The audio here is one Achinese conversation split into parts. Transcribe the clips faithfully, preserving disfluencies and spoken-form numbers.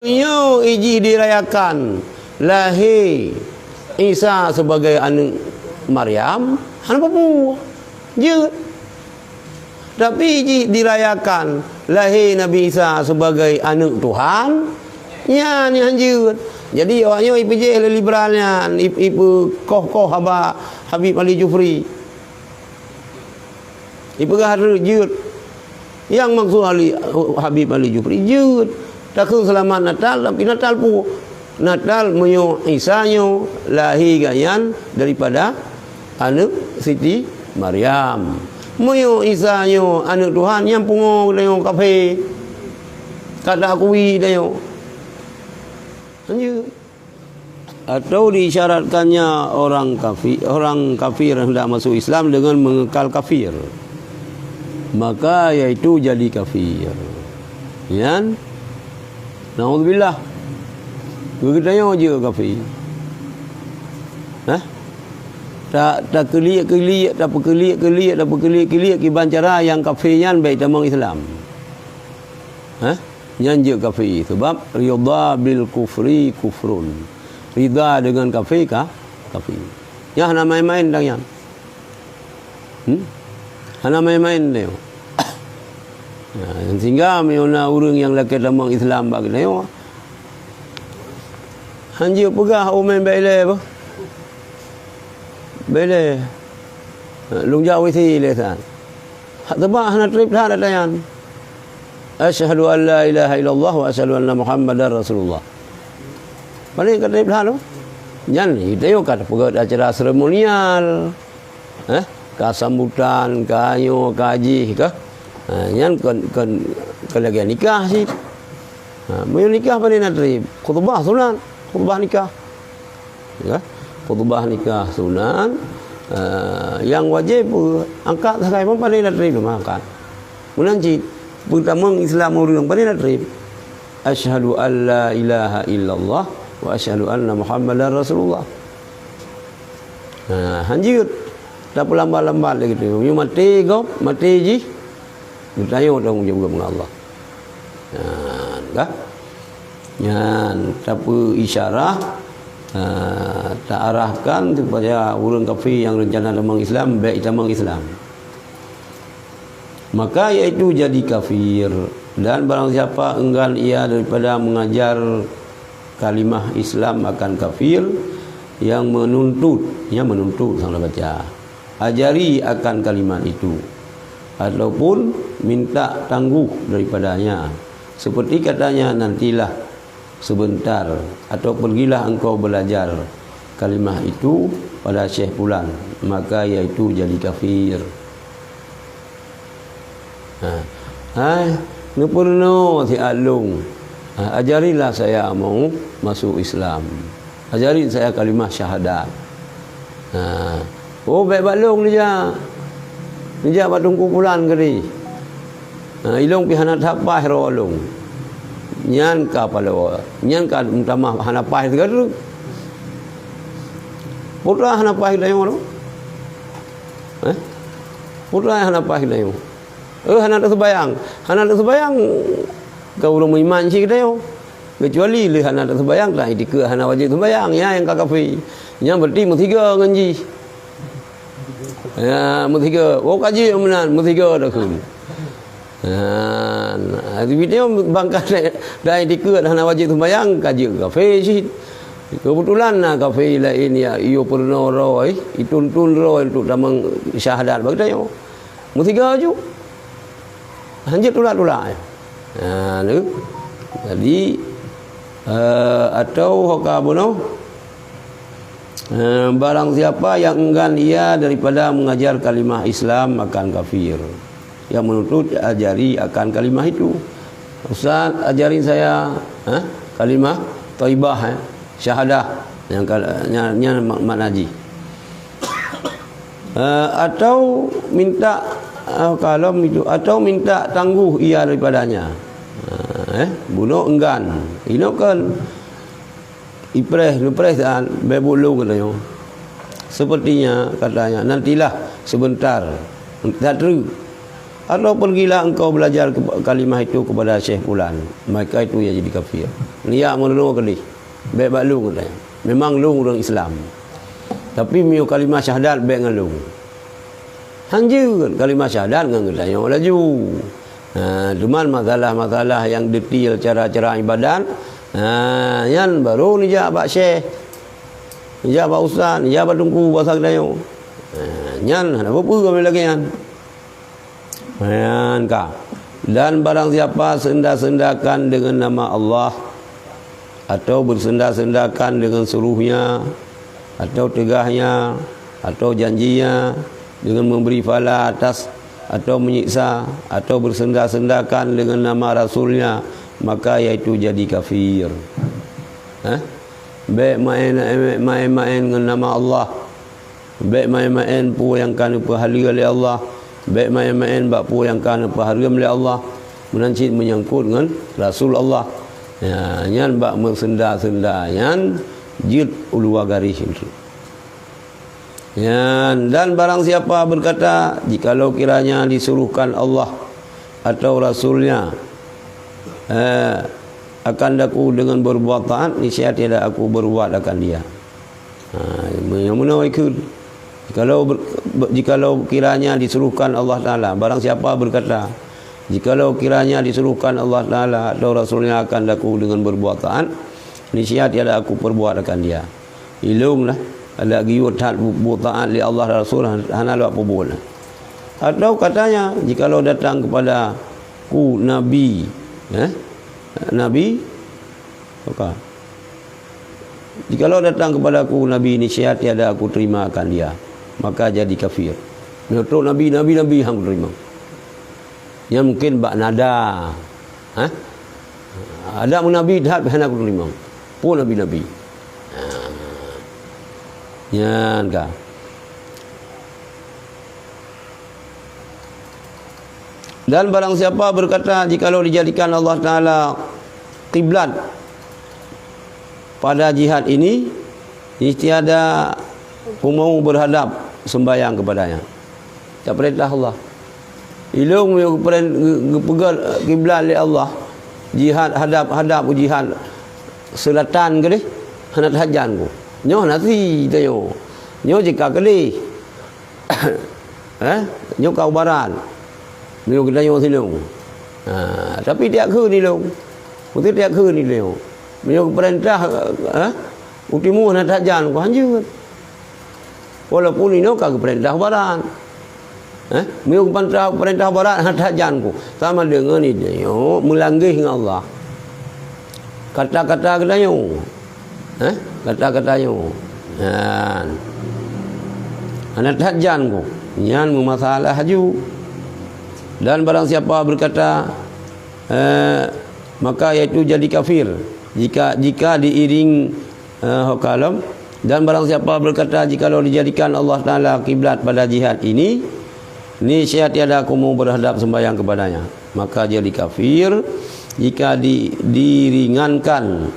Nyoe ijih dirayakan lahé Isa sebagai aneuëk Maryam, hana peue-peue. Jeuet. Tapi jih dirayakan lahé Nabi Isa sebagai aneuëk Tuhan, nyan nyang jeuet. Jadi awaknyoe ipeujéh lé liberal nyan, ip-, ipeukoh-koh haba Habib Ali Jufri. Ipeugah jeuet. Nyang maksud Ali, Habib Ali Jufri jeuet. Takheun seulamat Natal, tapi Natal peue? Natal meunyoe Isa nyoe lahé gobnyan daripada aneuëk Siti Maryam. Meunyoe Isa nyoe aneuëk Tuhan, nyan pungo geutanyoe kafé. Ka taakui geutanyoe. Lanjut. Atau diisyaratkannya orang kafi-, orang kafir yang hendak masuk Islam dengan mengekal kafir, maka yaitu jadi kafir. Nyan, naudzubillah. Geutanyoe jeuet kafir. Hah? Ta-, takeuliek-keuliek, tapeukeuliek-keuliek, tapeukeuliek-keuliek kiban cara nyang kafé nyan bèk tamong Islam. Hah? Nyan jeuet kafé. Sebab ridha bil kufri kufrun. Ridha dengan kafé ka, kafé. Nyan hana main-main tang nyan. Hmm? Hana main-main tanyoe. Nah, sehingga meunyoe na ureuëng nyang lakèe tamong Islam bak geutanyoe, hanjeuet peugah, "Oh, meu'en bèk ilèe bah. Bèk ilèe. Lôn jak W C lé san." Hak teubak hana trép that ata nyan. "Asyhadu an la ilaha illallah wa asyhadu anna Muhammadar Rasulullah." Paléng ka trép that tu. Nyan, geutanyoe ka tapeugöt acara seremonial. Eh, ka sambutan, ka nyoe, ka jih, ka. Ha, nyan kon, kon, kon lagèe nikah cit. Ha, meunyoe nikah paléng na trép, khutbah sunat, khutbah nikah. Ya, khutbah nikah sunat, eh, nyang wajéb angkat sagai pun paléng na trép meuangkat. Meunan cit, peutamong Islam ureuëng paléng na trép. Asyhadu an la ilaha illallah wa asyhadu anna Muhammadar Rasulullah. Ha, hanjeuet tapeulambat-lambat lagèe tu. Meunyoe maté gob, maté jih, geutanyoe tanggông jaweueb ngon Allah. Nyan, ka? Nyan, tapeu isyarah, ha, taarahkan supaya ureuëng kafé nyang reuncana tamong Islam, bèk tamong Islam. Maka yaitu jadi kafir. Dan barang siapa enggan ia daripada mengajar kalimah Islam akan kafir, yang menuntut, yang menuntut, salah baca, ajari akan kalimat itu, ataupun minta tangguh daripadanya, seperti katanya, "Nantilah sebentar, atau pergilah engkau belajar kalimah itu pada Syekh Fulan," maka yaitu jadi kafir. Ha. Hai, neupeurunoe siat lôn. Ha, ajarilah saya mau masuk Islam. Ajarin saya kalimah syahadat. Ha. Oh, bèk bak lôn neujak. Neujak bak Teungku Fulan keudeh. Ha, ilôn pih hana that paih droe lôn. Nyan ka paloe. Nyan ka meutamah hana paih teuka treuk. Peue teuma hana paih geutanyoe tu? Eh? Peue teuma hana paih geutanyoe? Eh, hana taseumayang. Hana taseumayang, ka ureuëng meuiman cit geutanyoe. Keucuali lé hana taseumayang, tan itikeuet hana wajéb seumayang, nyan nyang ka kafé. Nyan berarti meusigoe ngon jih. Ya, meusigoe. Oh, ka jeuet meunan, meusigoe takheun. Nah, tapi nyoe bangkai dan itikeuet hana wajéb seumayang, ka jeuet kafé cit. Keubeutulan na kafé laén nyang iyue peurunoe droe, ituntun droe untuk tamong syahadat bak geutanyoe. Meusigoe ju. Hanjeuet tulak-tulak. Ha, tu. Jadi, eh, atau ho ka bunoe, eh, barang siapa yang enggan ia daripada mengajar kalimah Islam akan kafir, yang menuntut ajari akan kalimah itu. Ustaz, ajarin saya, ha, kalimah thaibah, eh, syahadah. Nyang ka-, nyang, nyang mak-, makna jih. Eh, atau minta, eh, kalau itu, atau minta tangguh ia daripadanya. Eh, bunoe enggan. Inoe kan ipreh, neupreh saat bèk buet lôn geutanyoe. Sepertinya, katanya, nantilah sebentar. That treuk. Atau pergilah engkau belajar ke-, kalimah itu kepada Syekh Fulan, maka itu yang jadi kafir. Liak meurunoe keudeh, bèk bak lôn katanya. Memang lôn ureuëng Islam. Tapi meunyoe kalimah syahadat bèk ngon lôn. Hanjeuet kalimah syahadat ngon geutanyoe laju. Ha, cuman masalah-masalah nyang detail cara-cara ibadat, ha, nyan baru neujak bak syekh, neujak bak ustaz, neujak bak teungku basa geutanyoe. Ha, nyan hana peue-peue lagèe nyan. Nyan ka. Dan barang siapa senda-sendakan dengan nama Allah, atau bersenda-sendakan dengan suruhnya, atau tegahnya, atau janjinya, dengan memberi pahala atas, atau menyiksa, atau bersenda-sendakan dengan nama Rasulnya, maka yaitu jadi kafir. Hah? Bèk maén, maén-maén ngon nama Allah. Bèk maén-maén peue nyang ka neupeuhaleue lé Allah. Bèk maén-maén bak peue nyang ka neupeuhareuem lé Allah. Meunan cit meunyangkot ngon Rasul Allah. Ya, nyan bak meusenda-senda nyan jeuet u luwa garéh. Nyan, dan barang siapa berkata, "Jikalau kiranya disuruhkan Allah atau Rasulnya, eh, akan daku dengan berbuat taat, niscaya tiada aku berbuat akan dia." Ha, nyang meunoe ikheun. Jikalau ber-, be-, jikalau kiranya disuruhkan Allah Taala, barang siapa berkata, "Jikalau kiranya disuruhkan Allah Taala atau Rasulnya akan daku dengan berbuat taat, niscaya tiada aku perbuat akan dia." Ilôn lah, adak geuyue that bu-, buet taat lé Allah dan Rasul, han-, hana lôn peubuet. Atau katanya, jikalau datang kepada ku Nabi, eh, Nabi, maka, jikalau datang kepada ku Nabi, niscaya tiada aku terima akan dia, maka jadi kafir. Meunyoe trok Nabi, Nabi, Nabi han kuterima. Nyan mungkin bak nada. Hah? Ada meunabi that hana kuterima. Peue nabi-nabi? Ha. Nyan ka. Dan barang siapa berkata, "Jikalau dijadikan Allah Taala kiblat pada jihad ini, niscaya aku mau berhadap sembahyang kepadanya." Dak peurintah Allah. Ilôn meunyoe geupeurén-, geu-, geupeugah kiblat lé Allah, jihad hadab-hadab u jihad seulatan keudeh, hana teuhadjan ku. Nyoe hana si tanyoe. Nyoe jika keudeh. Eh? Nyoe ka u barat. Meunyoe geutanyoe silôn. Ha, tapi tiak kheun ilôn. Beutôi tiak kheun ilôn. Meunyoe geupeurintah, eh? U timu hana teuhadjan ku, hanjeuet. Walaupun inoe ka geupeurintah barat. Eh? Meunyoe geupeurintah, peurintah barat hana teuhadjan ku. Sama deungon inoe meulanggeh ngon Allah. Kata-kata geutanyoe. Eh? Kata-kata nyoe. Nyan. Hana teuhadjan ku. Nyan meumasalah laju. Dan barang siapa berkata, eh, maka yaitu jadi kafir. Jika, jika diiring Eh, ho kalom. Dan barang siapa berkata, "Jikalau dijadikan Allah Taala kiblat pada jihad ini, niscaya tiada aku mau berhadap sembahyang kepadanya," maka jadi kafir. Jika di, diringankan,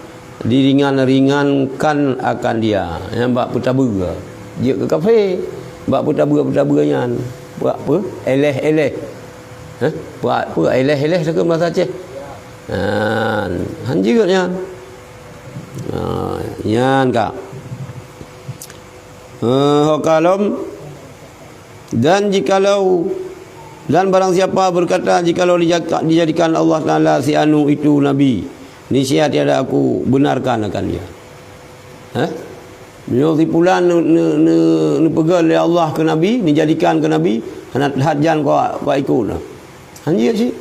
diringan-ringankan akan dia, nyang bak peutabeue, jeuet keu kafé, bak peutabeue-peutabeue nyan, bak peu? Éléh-éléh. Hah? Bak peu? Éléh-éléh takheun bahasa Aceh. Han, hanjeuet nyan. Ha, nyan ka. Eh, ho kalom, dan jikalau, dan barang siapa berkata, "Jikalau dijaka-, dijadikan Allah Taala si anu itu nabi, niscaya tiada aku benarkan akan dia." Hah? Meunyoe si pulan ne-, ne-, ne-, neupeugah lé Allah keu nabi, neujadikan keu nabi, hana teuhadjan keu, keu ikot na. Hanjeuet cit.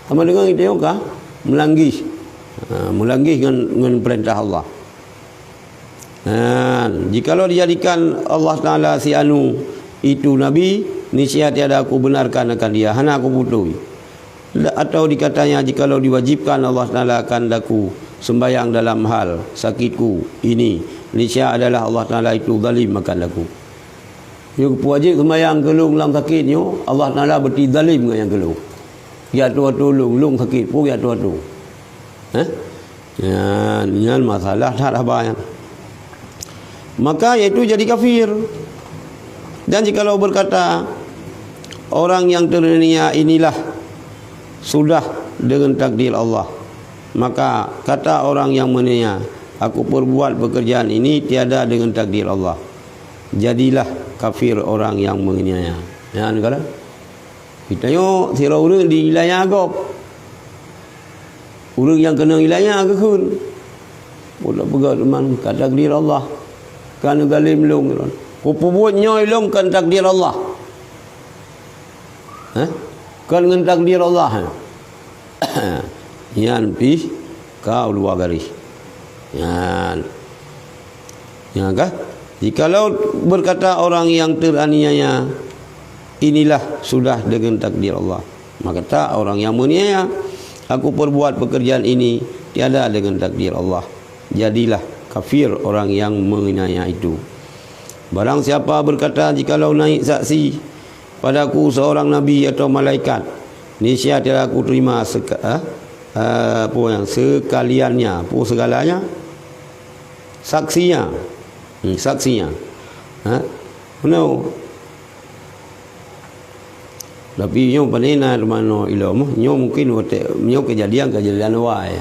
Sama deungon geutanyoe ka meulanggih. Ha, meulanggih ngon, ngon peurintah Allah. Ha, jikalau dijadikan Allah Taala si anu itu nabi, niscaya tiada aku benarkan akan dia, hana aku putui. La-, atau dikatanya, "Jikalau diwajibkan Allah Taala akan daku sembahyang dalam hal sakitku ini, niscaya adalah Allah Taala itu zalim akan daku." Nyoe geupeuwajéb seumayang keu lôn lam sakét nyoe, Allah Taala beuti zalim ngon nyang keu lôn. Geuatoe-atoe lôn, lôn sakét, peue geuatoe-atoe. Hah? Nyan, nyan masalah that haba nyan. Maka yaitu jadi kafir. Dan jikalau berkata, Orang yang teraniaya inilah sudah dengan takdir Allah. Maka kata orang yang menganiaya, "Aku perbuat pekerjaan ini tiada dengan takdir Allah." Jadilah kafir orang yang menganiaya. Nyan kala. Geutanyoe sidroe ureuëng dianiaya gob. Ureuëng nyang keunong iéleumé geukheun, "Ulôn peugah teuma ka takdir Allah, ka neugalém lôn. Kupeubuet nyoe lôn kon takdir Allah." Hah? Kon ngon takdir Allah. Nyan pih ka u luwa garéh. Nyan. Ya kah? Jikalau berkata orang yang teraniaya, "Inilah sudah dengan takdir Allah," maka kata orang yang menganiaya, "Aku perbuat pekerjaan ini tiada dengan takdir Allah," jadilah kafir orang yang menganiaya itu. Barang siapa berkata, "Jikalau naik saksi padaku seorang nabi atau malaikat, niscaya tiada aku terima seka-, eh, eh, apa yang sekaliannya, apa segalanya, saksinya." Hmm, saksinya. Ha? Meunoe. Tapi nyoe pane na teumanoe ilom. Nyoe mungkin watée, nyoe kejadian-kejadian awai.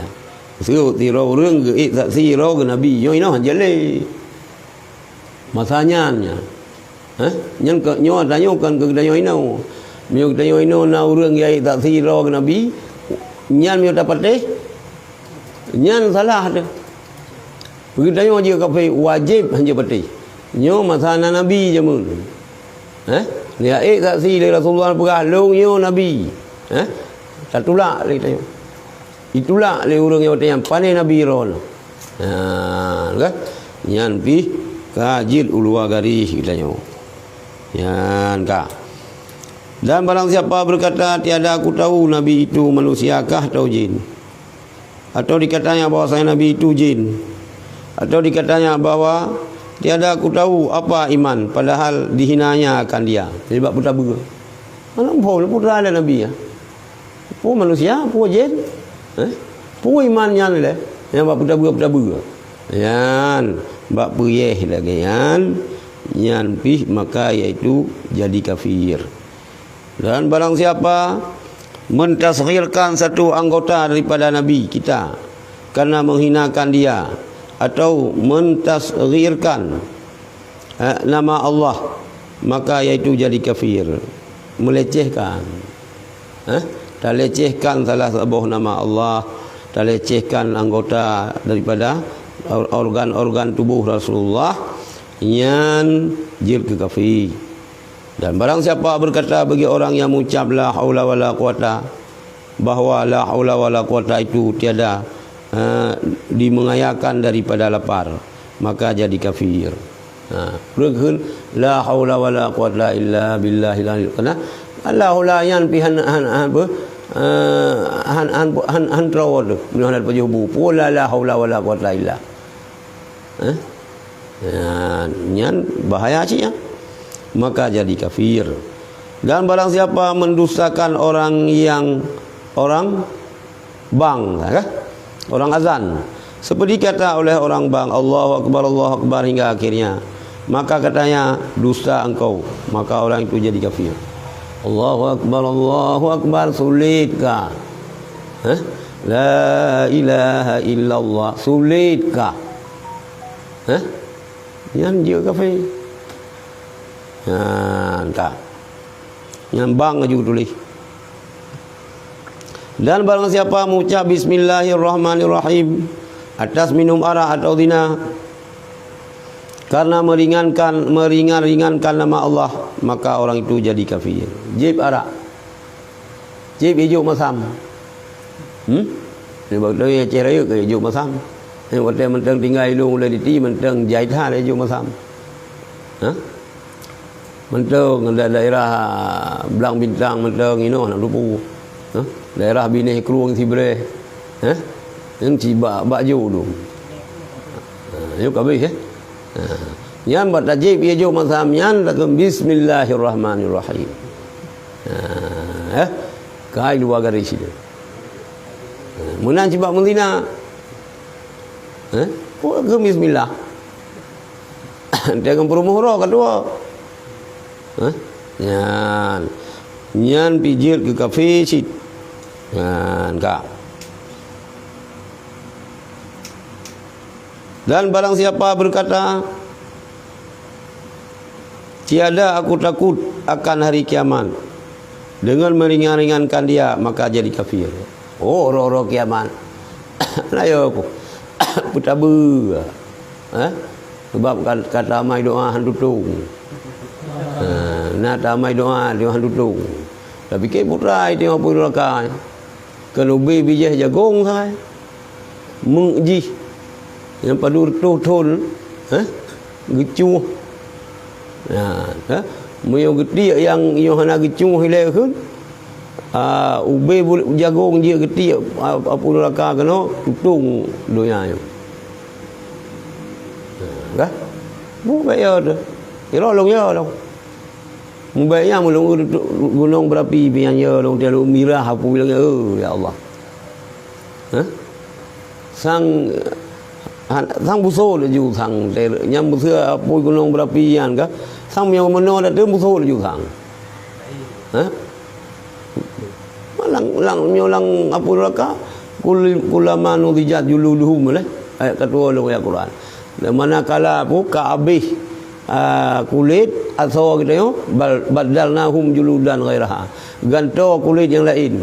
Seureuti droe ureuëng geuék saksi droe geunabi. Nyoe inoe han jeuet lé. Masa nyan, nyan. Hah? Nyan ka, nyoe ata nyoe kon keu geutanyoe inoe. Meunyoe geutanyoe inoe na ureuëng geuék saksi droe geunabi, nyan meunyoe tapatéh, nyan salah teuh. Geutanyoe jeuet kafé, wajéb han jeuet patéh. Nyoe masa na nabi jameun. Eh? Dia ék saksi lé Rasulullah peugah, "Lôn nyoe nabi." Eh? Tatulak lé geutanyoe. Itulak lé ureuëng nyang watée nyan, "Pane nabi droeneuh?" Nyan kan? Nyan pih ka jeuet u luwa garéh geutanyoe. Nyan ka. Dan barang siapa berkata, "Tiada aku tahu nabi itu manusia kah atau jin," atau dikatanya bahwasanya nabi itu jin, atau dikatanya bahwa tiada aku tahu apa iman, padahal dihinanya akan dia. Jadi bak peutabeue. Mana phon peue ada nabi ya? Peue manusia, peue jin? Eh? Peue iman nyan lé? Nyang bak peutabeue-peutabeue. Nyan, bak peuyeh lagée nyan, nyan pih maka yaitu jadi kafir. Dan barang siapa mentasghirkan satu anggota daripada Nabi kita karena menghinakan dia atau mentasghirkan, eh, nama Allah, maka yaitu jadi kafir, melecehkan. Eh, talecehkan salah saboh nama Allah, talecehkan anggota daripada or-, organ-organ tubuh Rasulullah, nyan jeuet keu kafir. Dan barang siapa berkata bagi orang yang mengucap la haula wala quwata, bahwa la haula wala quwata itu tiada, eh, dimengayakan daripada lapar, maka jadi kafir. Ha, peue kheun, "La haula wala quwata illa billahil aliyil." Karena la haula nyan pih han, han, han, apa, eh, han, han, han, han troe tu. Meunyoe hana pajoh bu, peue la, la haula wala quwata illa. Eh? Ya, nyan bahaya cit nyan. Maka jadi kafir. Dan barang siapa mendustakan orang yang, orang bang, ya kan? Orang azan. Seperti kata oleh orang bang, "Allahu Akbar, Allahu Akbar," hingga akhirnya. Maka katanya, "Dusta engkau." Maka orang itu jadi kafir. "Allahu Akbar, Allahu Akbar," sulit kah? Hah? "La ilaha illallah," sulit kah? Hah? Nyan jeuet kafé. Nyan ka. Nyan bang laju tuléh. Dan barang siapa mengucap bismillahirrahmanirrahim atas minum arak atau zina, karena meringankan, meringan-ringankan nama Allah, maka orang itu jadi kafir. Jieb arak. Jieb ijok masam. Hmm? Di waktu Aceh Rayek ke ijok masam. Di waktu mantong tinggai ilong ulai diti, mantong jai that ijok masam. Ha? Mantong da-, daerah Blang Bintang, mantong inoe nak lupu. Ha? Daerah Bineh Krueng Sibreh. Ha? Yang si bak, bak jo tu. Ha, yuk habis, eh? Ha. Nyan bak tajib ijok masam nyan takheun bismillahirrahmanirrahim. Ha, eh? Kai dua garis itu. Ha, meunan cibak meuzina. Eh? Pun ke bismillah. Dengan peurumuh roh kedua. Eh? Nyan. Nyan pih jeuet keu kafé cit. Nyan ka. Dan barang siapa berkata, "Tiada aku takut akan hari kiamat," dengan meringan-ringankan dia, maka jadi kafir. Oh, uroe-uroe kiamat. Nah, ya, aku. Peutabeue. Ha? Sebab ka-, ka tamai doa han tutong. Ha, na tamai doa, doa han tutong. Tapi ke putra itu yang apa neraka. Kalau ubé bijéh jagong sai. Meuk jih. Nyang padub reutôh thon, eh, geucuh. Nah, eh, meunyoe geutiek nyang nyoe hana geucuh ilée kheun, ah, ubé bul-, jagong jih geutiek, ah, apui neuraka keunoe, tutong donya nyoe. Nah, kan? Bu, bèk yo teuh. Iro lôn yo lôn. Mubèk nyang meulunggu gunong berapi pih nyan yo lôn, teuh lôn mirah apui lôn, eh, ya Allah. Hah? Sang, han-, sang busô laju sang, nyang busô apui gunong berapi nyan ka, sang meunyoe meunoe dak teuh busô laju sang. Hah? Malang, lang, nyoe lam apui neuraka, kul-, kullama nudijat juluduhum lé. Ayat keudua lam ayat Quran. Manakala apui ka abéh, ah, kulét asoe geutanyoe, bal-, baddalnahum juludan ghairaha. Gantoe kulét nyang laén.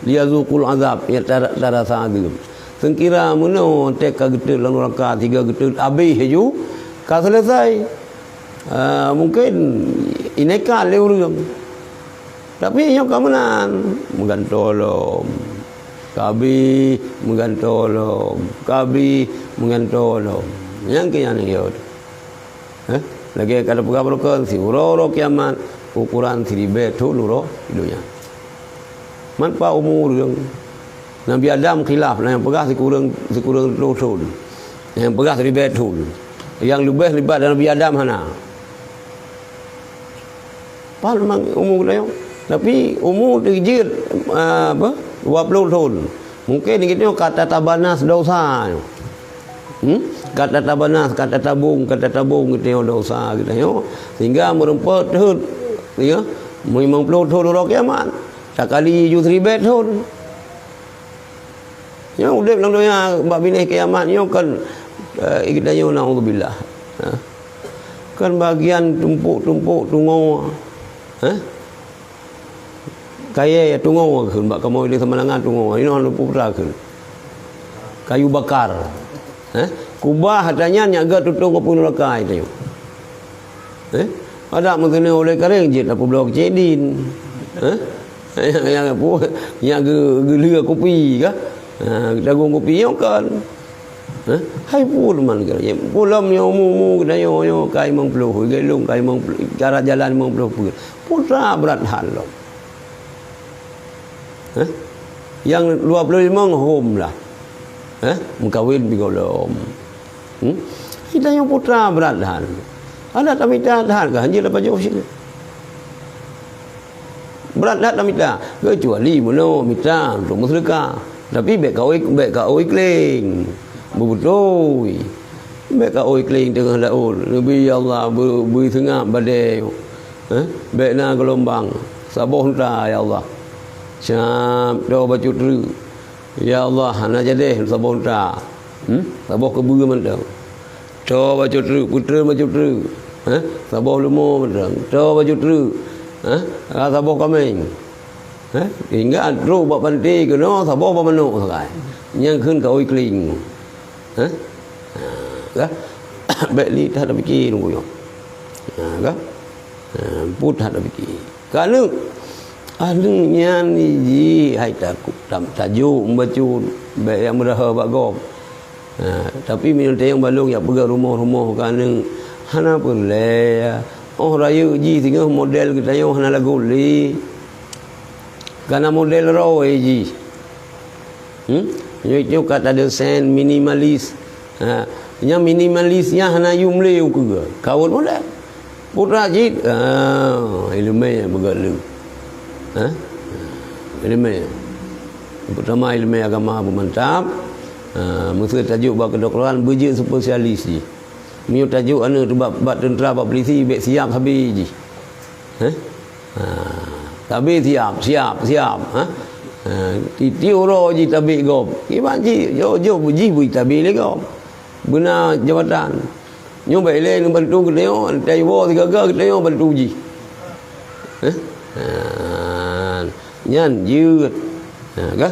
Liyazuqul azab, ya tara-, tarasa azab. Seukira meunoe teuka geutot lam neuraka, siga geutot abéh laju, ka seuleusoe. Ah, mungken inekan lé ureuëng. Tapi nyoe ka meunan, meugantoe lom. Ka abéh meugantoe lom. Ka abéh meugantoe lom. Nyang keu nyan yo. Eh? Lagée ka tapeugah baroekon, siuroe-uroe kiamat, ukoran siribée thon uroe donya. Man pa umu ureuëng. Nabi Adam khilaf, na nyang peugah sikureueng, sikureueng reutôh thon. Na nyang peugah siribée thon. Nyang leubeh libat dan Nabi Adam hana. Pat memang umu geutanyoe. Tapi umu teujeuet, ah, apa, dua ploh thon. Mungken geutanyoe ka tatabanas dosa nyoe. Hmm? Ka tatabanas, ka tatabong, ka tatabong geutanyoe dosa geutanyoe. Sehingga meureumpok teuhot, ya, limong ploh thon uroe kiamat. Takali ju siribée thon. Nyang udeb lam donya bak binéh kiamat nyoe kan, eh, geutanyoe naudzubillah. Ha. Kan bagian tumpok-tumpok tungoe. Ha? Kayée tungoe kheun bak kamoe di Samalanga tungoe. Inoe hana peue kheun. Kayu bakar. Ha? Kubah ata nyan nyak geuh tutong apui neuraka tanyoe. Eh? Adak meuteuneu ulée karéng jeuet tapeubloe keucék din. Eh? Nyang, nyang peue, nyang geu-, geulhue kupi kah? Ha, geutagong kupi nyoe kan. Eh? Hai peue teuma keuh. Peue lom nyoe umu-umu geutanyoe nyoe ka limong ploh, lagée lôn ka limong ploh, cara jalan limong ploh peuet. Peue sa brat that lom. Eh? Nyang dua ploh limong hom lah. Eh? Meukawen pih gohlom. Hmm? Geutanyoe peue sa brat that. Adak tamita that ka hanjeuet tapajoh sinan. Brat that tamita, keucuali meunoe mita untuk meuseudeukah. Tapi bèk ka oi, bèk ka oi kleng. Beubeutôi. Bèk ka oi kleng teungoh laôt. Neubi, "Ya Allah, beu-, beu seungab badée." Eh? Bèk na geulombang. Saboh unta, ya Allah. Siab, toe bacut treuk. Ya Allah, hana jadeh saboh unta. Hmm? Saboh keubeue mantong. Toe bacut treuk, peutreun bacut treuk. Hah? Saboh leumo mantong. Toe bacut treuk. Hah? Ah, saboh kaméng. Hah? Hingga trok bak panté keunoe saboh bak manok sagai. Nyang kheun ka oi kleng. Hah? Ha, kah? Bèk li that tapike lôn kuyong. Ha, kah? Ha, pue that tapike. Keu aneuk, aneuk nyan jih hai takot, tam-, tajok meubacut, bèk jak meudahô bak gob. Ha, tapi meunyoe teunyang balong jak peugah rumoh-rumoh keu aneuk, hana peureulèe. Óh rayeuk jih singoh model geutanyoe hana lagot lé. Kana model roe jih. Hmm? Nyoe, nyoe ka tadeusen minimalis. Ha, nyang minimalis nyan hana yum lé ukeue. Kawot model. Putra cit, ah, ileumèe beugöt lé. Ha? Ileumèe. Peutama ileumèe agama beumantap. Ha, meuseu tajok bak keudoktoran beujeuet spesialis jih. Meunyoe tajok aneuk teuh bak, bak teuntra, bak polisi, bèk siap sabe jih. Ha? Ha. Tabe siap, siap, siap, ha? Ha, tiep-tiep uroe jitabe gob. Kiban jih, jok, jok jih beu jitabe lé gob. Beuna jabatan. Nyoe bak ilée neubantu geutanyoe, teuiwoe sigaga geutanyoe bantu jih. Eh? Ha, nyan jeuet. Ha, ka?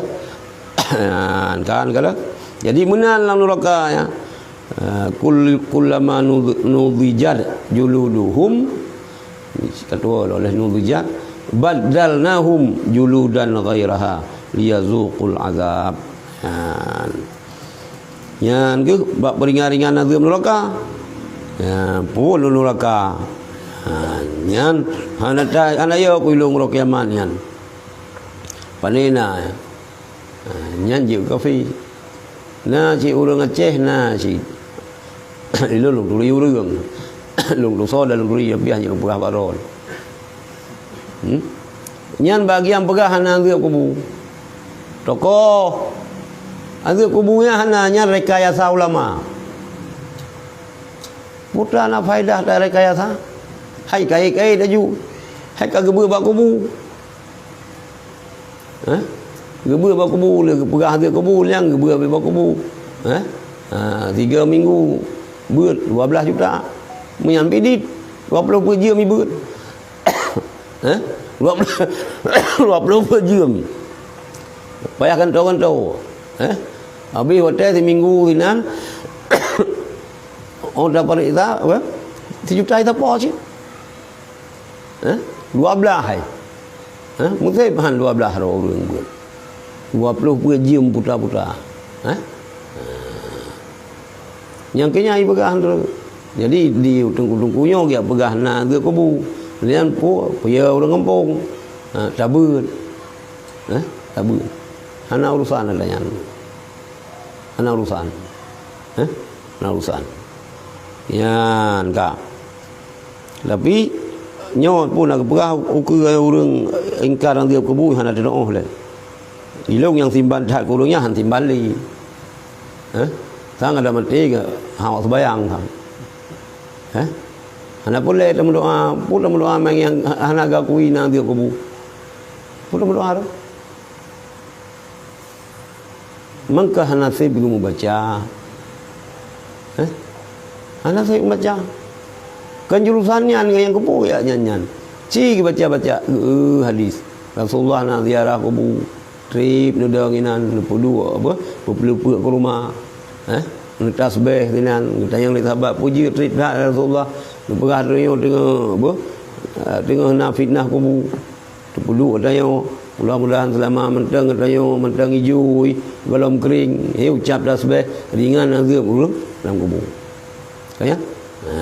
Ha, kan, kan? Jadi meunan lam nuraka, ya. Ha, kul-, kullama nudh-, nudhijat juluduhum, ka tuwoe lom leh nudhijat, baddalnahum juludan ghairaha liyazuqul azab. Ha. Nyan keuh bak peuringan-ringan azeueb nuraka. Ya, phon nuraka. Ha, nyan hana ta-, hana yo keu ilong uroe kiamat nyan. Pane na. Ha, nyan jeuet kafé. Na cit ureuëng Aceh, na cit. Ilôn lôn turi ureuëng. Lôn tusoe dan lôn turi, piah nyang peugah bak droe. Hmm? Nyan bagian peugah hana azeueb kubu. Tokoh. Azeueb kubu nyan hana, nyan rekayasa ulama. Peue na faedah ta rekayasa? Hai kayée-kayée laju. Hai ka geubeuet bak kubu. Eh? Geubeuet bak kubu, lé geupeugah azeueb kubu, nyang geubeuet bak kubu. Eh? Ha, tiga minggu beuet dua belas juta. Meunyan pidit, dua ploh peuet jeuem ibeuet. Eh? Dua ploh, dua ploh peuet jeuem. Payah gantoe-gantoe. Eh? Habéh watée siminggu sinan, oh, tapareksa, apa? Sijuta ita po cit. Eh? Dua belas hai. Eh? Museb han dua belas droe ureuëng beuet. Dua ploh peuet jeuem puta-puta. Eh? Nyang keu nyan ipeugah droe. Jadi di teungku-teungku nyoe geujak peugah na azeueb kubu. Nyan peue, peue ureuëng gampông. Ha, tabeuet. Eh? Tabeuet. Hana urusan ada nyan. Hana urusan. Eh? Hana urusan. Nyan ka. Tapi nyoe pun na geupeugah ukeue ureuëng ingkar azeueb kubu hana teunoh lé. Ilong nyang simban that keu ureuëng nyan han simban lé. Hah? Sang ada maté ke hawak sembayang sang. Hah? Hana pun lé tameudoa, pun tameudoa nyang hana gakui na azeueb kubu. Pun tameudoa tu. Mangka hana sép geumeubaca. Eh? Hana sép baca. Kan jurusan nyan ngon nyang keupeue ya nyan-nyan. Ci geubaca-baca, eh, hadis. Rasulullah na ziarah kubu. Trép neudong inan neupeuduek apa? Peupeuleupeuek keu rumoh. Eh? Neutasbeh sinan, geutanyong lé sahabat, puji trép that Rasulullah. Neupeugah teungoh apa? Ah, teungoh na fitnah kubu. Teupeuduek geutanyoe, mudah-mudahan seulama mantong geutanyoe mantong ijui, gohlom kring, he ucap tasbeh, ringan azeueb ureuëng lam kubu. Ka nyan? Ha.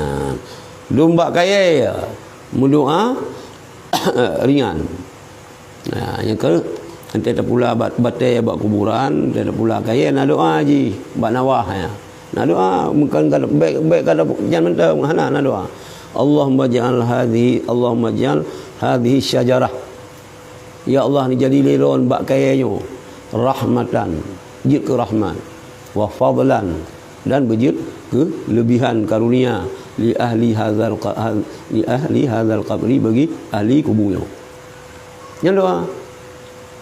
Lom bak kayée, meudoa ringan. Ha, nyang keu, enteuk tapula bat-, batée bak kuburan, enteuk tapula kayée na doa jih, bak nawah nyan. Na doa, bukan kada, bék, bék kada jan mantong, hana, na doa. Allahumma ja'al hadhihi, Allahumma ja'al hadhihi syajarah. Ya Allah, neujadi lé lôn bak kayée nyoe rahmatan, jeuet keu rahmat, wa fadlan, dan beujeuet keu leubihan karunia, li ahli hadzal qa-, ha-, li ahli hadzal qabri, bagi ahli kubu nyoe. Nyan doa.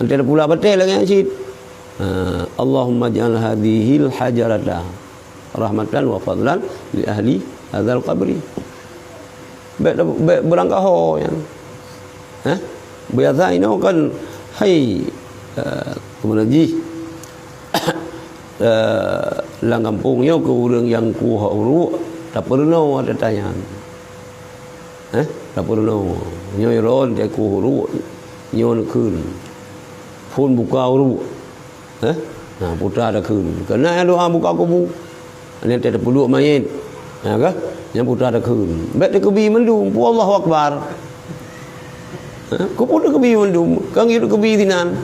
Enteuk tapula batée lagée nyan cit. Ha, Allahumma ja'al hadzihil hajarata rahmatan wa fadlan li ahli hadzal qabri. Bék, bék beurangkaho nyan. Hah? Biasa inoe kan, hai, eh, keumeuna jih, eh, lam gampông nyoe keu ureuëng nyang kueh uruek, tapeurunoe ata nyan. Eh, tapeurunoe. Nyoe ron teuku uruek, nyoe neukheun. Phon buka uruek. Eh? Nah, puta takheun. Keunan doa buka kubu. Nyan teupeuluek manyét. Ya ka? Nyan puta takheun. Bék takeubi mandum, pu Allahu Akbar. Eh? Kubu takeubi mandum. Kan gitu takeubi sinan.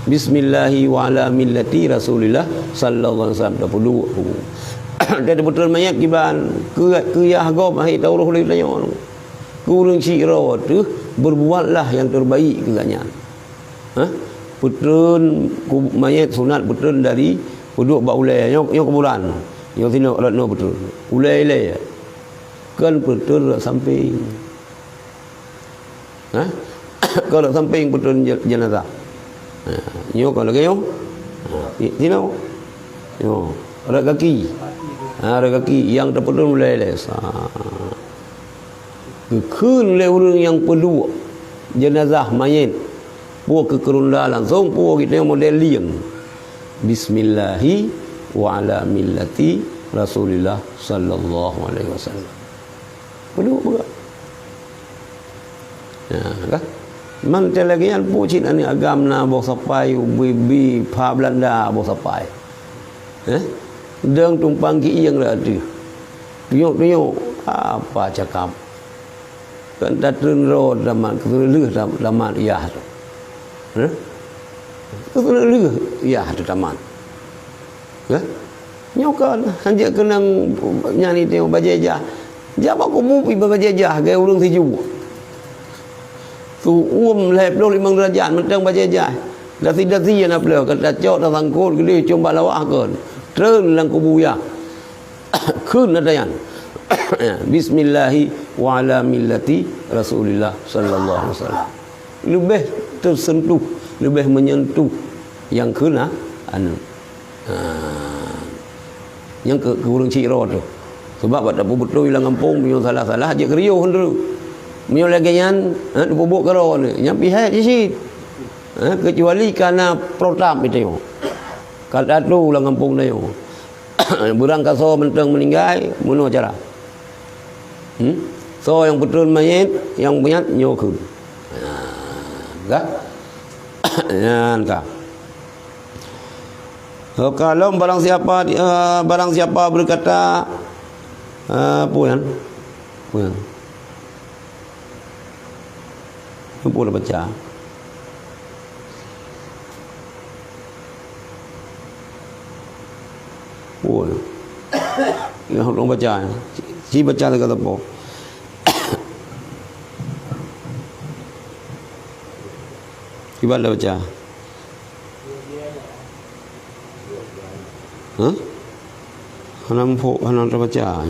Bismillahi wa ala millati Rasulillah sallallahu alaihi wasallam. Tapeuluek kubu. Teupeutreun manyét kiban. Keu, keu yah gob akhé taurôh lé tanyoe. Keu ureuëng sidroe teuh, berbuatlah yang terbaik keu gobnyan. Hah? Peutreun ku-, manyét sunat peutreun dari peuduek bak ulée, nyoe, nyoe kuburan. Nyoe sinoe rot nyoe peutreun. Ulée ilée. Kon peutreun rot sampéng. Hah? Kalau sampéng peutrön je-, jenazah. Ha, nyoe kalau lagèe nyoe. Ha, i-, sinoe. Nyoe. Rot kaki. Ha, rot kaki nyang teupeutrön mulai lé. Sa. Geukheun lé ureueng nyang peuduek jenazah manyét. Puwoe keu keurunda langsông, puwoe geutanyoe model lieng. Bismillahi wa ala millati Rasulillah sallallahu alaihi wasallam. Peuduek peugah. Ya, kan? Man teuh lagèe nyan peue cit aneuk agam na boh sapai, ubé-bé, pha Beulanda boh sapai. Eh? Dong tumpang ki-ieng lam ateueh. Tunyok-tunyok, apa cakap? Kan tatreun droe tamat, keuneulheueh tam-, tamat yah tu. Eh? Keuneulheueh yah tu tamat. Hah? Nyoe kon, hanjeuet keunong nyan itu bajèe jah. Jak bak kubu pih bajèe jah, gaya ureueng sijuek. Su uem lhèe ploh limong deurajat, mantong bajèe jah. Dasi-dasi na pleueh, ka tacok, tasangkot, geudeh, com bak lawah kon. Treun lam kubu yah. Kheun ata nyan. Bismillahi wa ala millati Rasulillah sallallahu alaihi wasallam. Leubeh teusentuh, leubeh menyentuh nyang kheun aneuk. Ha. Nyang keu, keu ureueng chik droe tu. Sebab bak tapeubeutôi lam gampông, meunyoe salah-salah, jeuet keuriôh tu. Meunyoe lagèe nyan, ha, tapeubuet keudroe ni, nyan pih hèk cit. Ha, keucuali ka na protap itu. Ka tatu lam gampông tanyoe. Beurangkasoe mantong meuninggai, meunoe cara. Hmm? Soe nyang peutrön manyét, nyang manyét nyoe kheun. Ha, ka? Nyan ka. Oka lom barang siapa, eh, barang siapa berkata, eh, peue nyan? Peue nyan? Peue nyan baca? Peue nyan? Nyan ureueng baca. Si baca lagèe sapo? Kiban baca. Hah? Hana muphom, hana tabaca.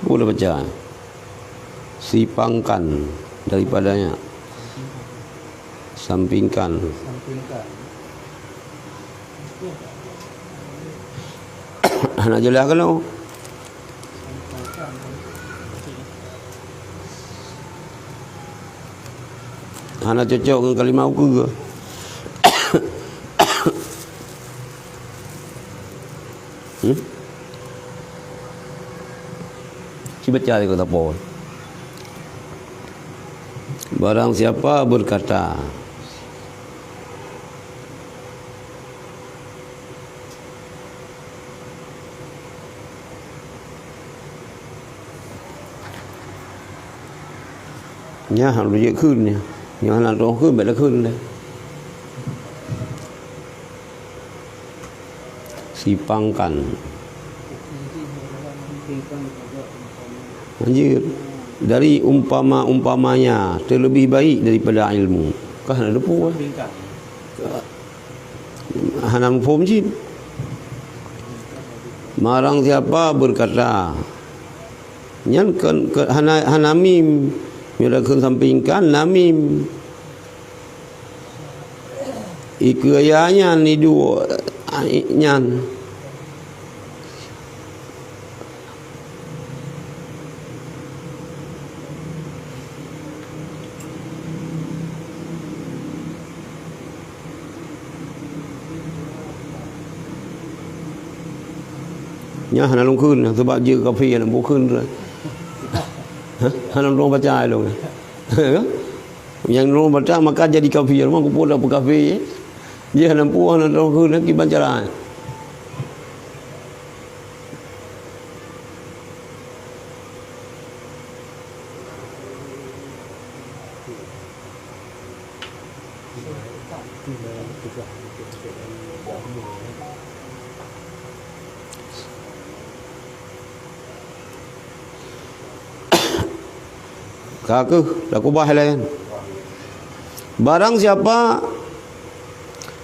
Peue tabaca? Sipangkan daripadanya. Sampingkan. Hana jeulaih keunoe. Hana cocok ngon kalimah ukeue. Hmm? Ci baca lé keu sapo. Barang siapa berkata, Nyan hana lôn jeuet kheun nyan. Nyan hana lôn kheun, bèk takheun lé. Sipangkan. Lanjut. Dari umpama-umpamanya, terlebih baik daripada ilmu. Kah na depu, eh? Hana muphom cit. Barang siapa berkata, nyan kon, kon, hana, hana mim. Nyoe takheun sampingkan, na mim. Ikeue ya nyan iduek, ai, nyan. Nyan hana lôn kheun, sabab jeuet kafé hana lôn kheun. Hah? Hana lôn baca lôn. Nyang lôn baca maka jadi kafé, memang kupeugah peukafé. Jih hana lôn kheun, kiban cara. Ka keuh, takubah laén. Barang siapa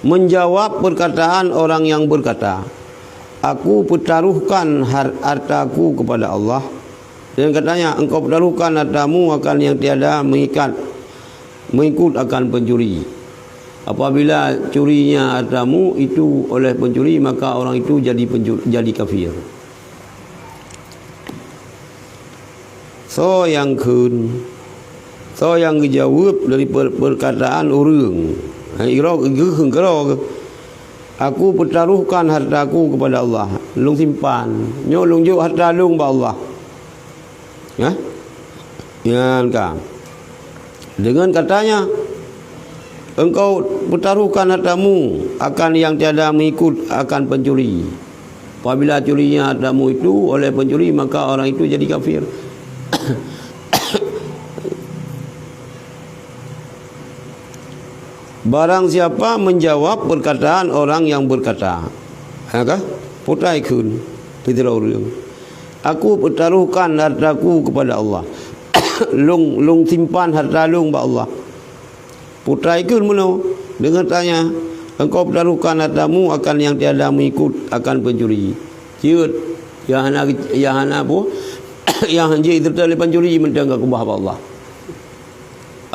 menjawab perkataan orang yang berkata, "Aku pertaruhkan har-, hartaku kepada Allah," Dan katanya, "Engkau pertaruhkan hartamu akan yang tiada mengikat, mengikut akan pencuri. Apabila curinya hartamu itu oleh pencuri, maka orang itu jadi pencu-, jadi kafir." Soe nyang kheun? Soe nyang geujaweueb dari per-, perkataan ureuëng? Hai, iro geuh keudroe, "Aku peutaruhkan hartaku kepada Allah." Lôn simpan. Nyoe lôn jok harta lôn bak Allah. Ya? Nyan ka. Dengan katanya, "Engkau peutaruhkan hartamu akan yang tiada mengikut akan pencuri. Apabila curinya hartamu itu oleh pencuri, maka orang itu jadi kafir." Barang siapa menjawab perkataan orang yang berkata, ha ka? Putai kheun, sidroe ureuëng, "Aku peutaruhkan hartaku kepada Allah." Lôn, lôn simpan harta lôn bak Allah. Putai kheun meunoe, dengan tanya, "Engkau peutaruhkan hartamu akan yang tiada mengikut akan pencuri." Cit, nyang hana, nyang hana apa? Nyang hanjeuet seutôt lé pencuri mantong ka keubah bak Allah.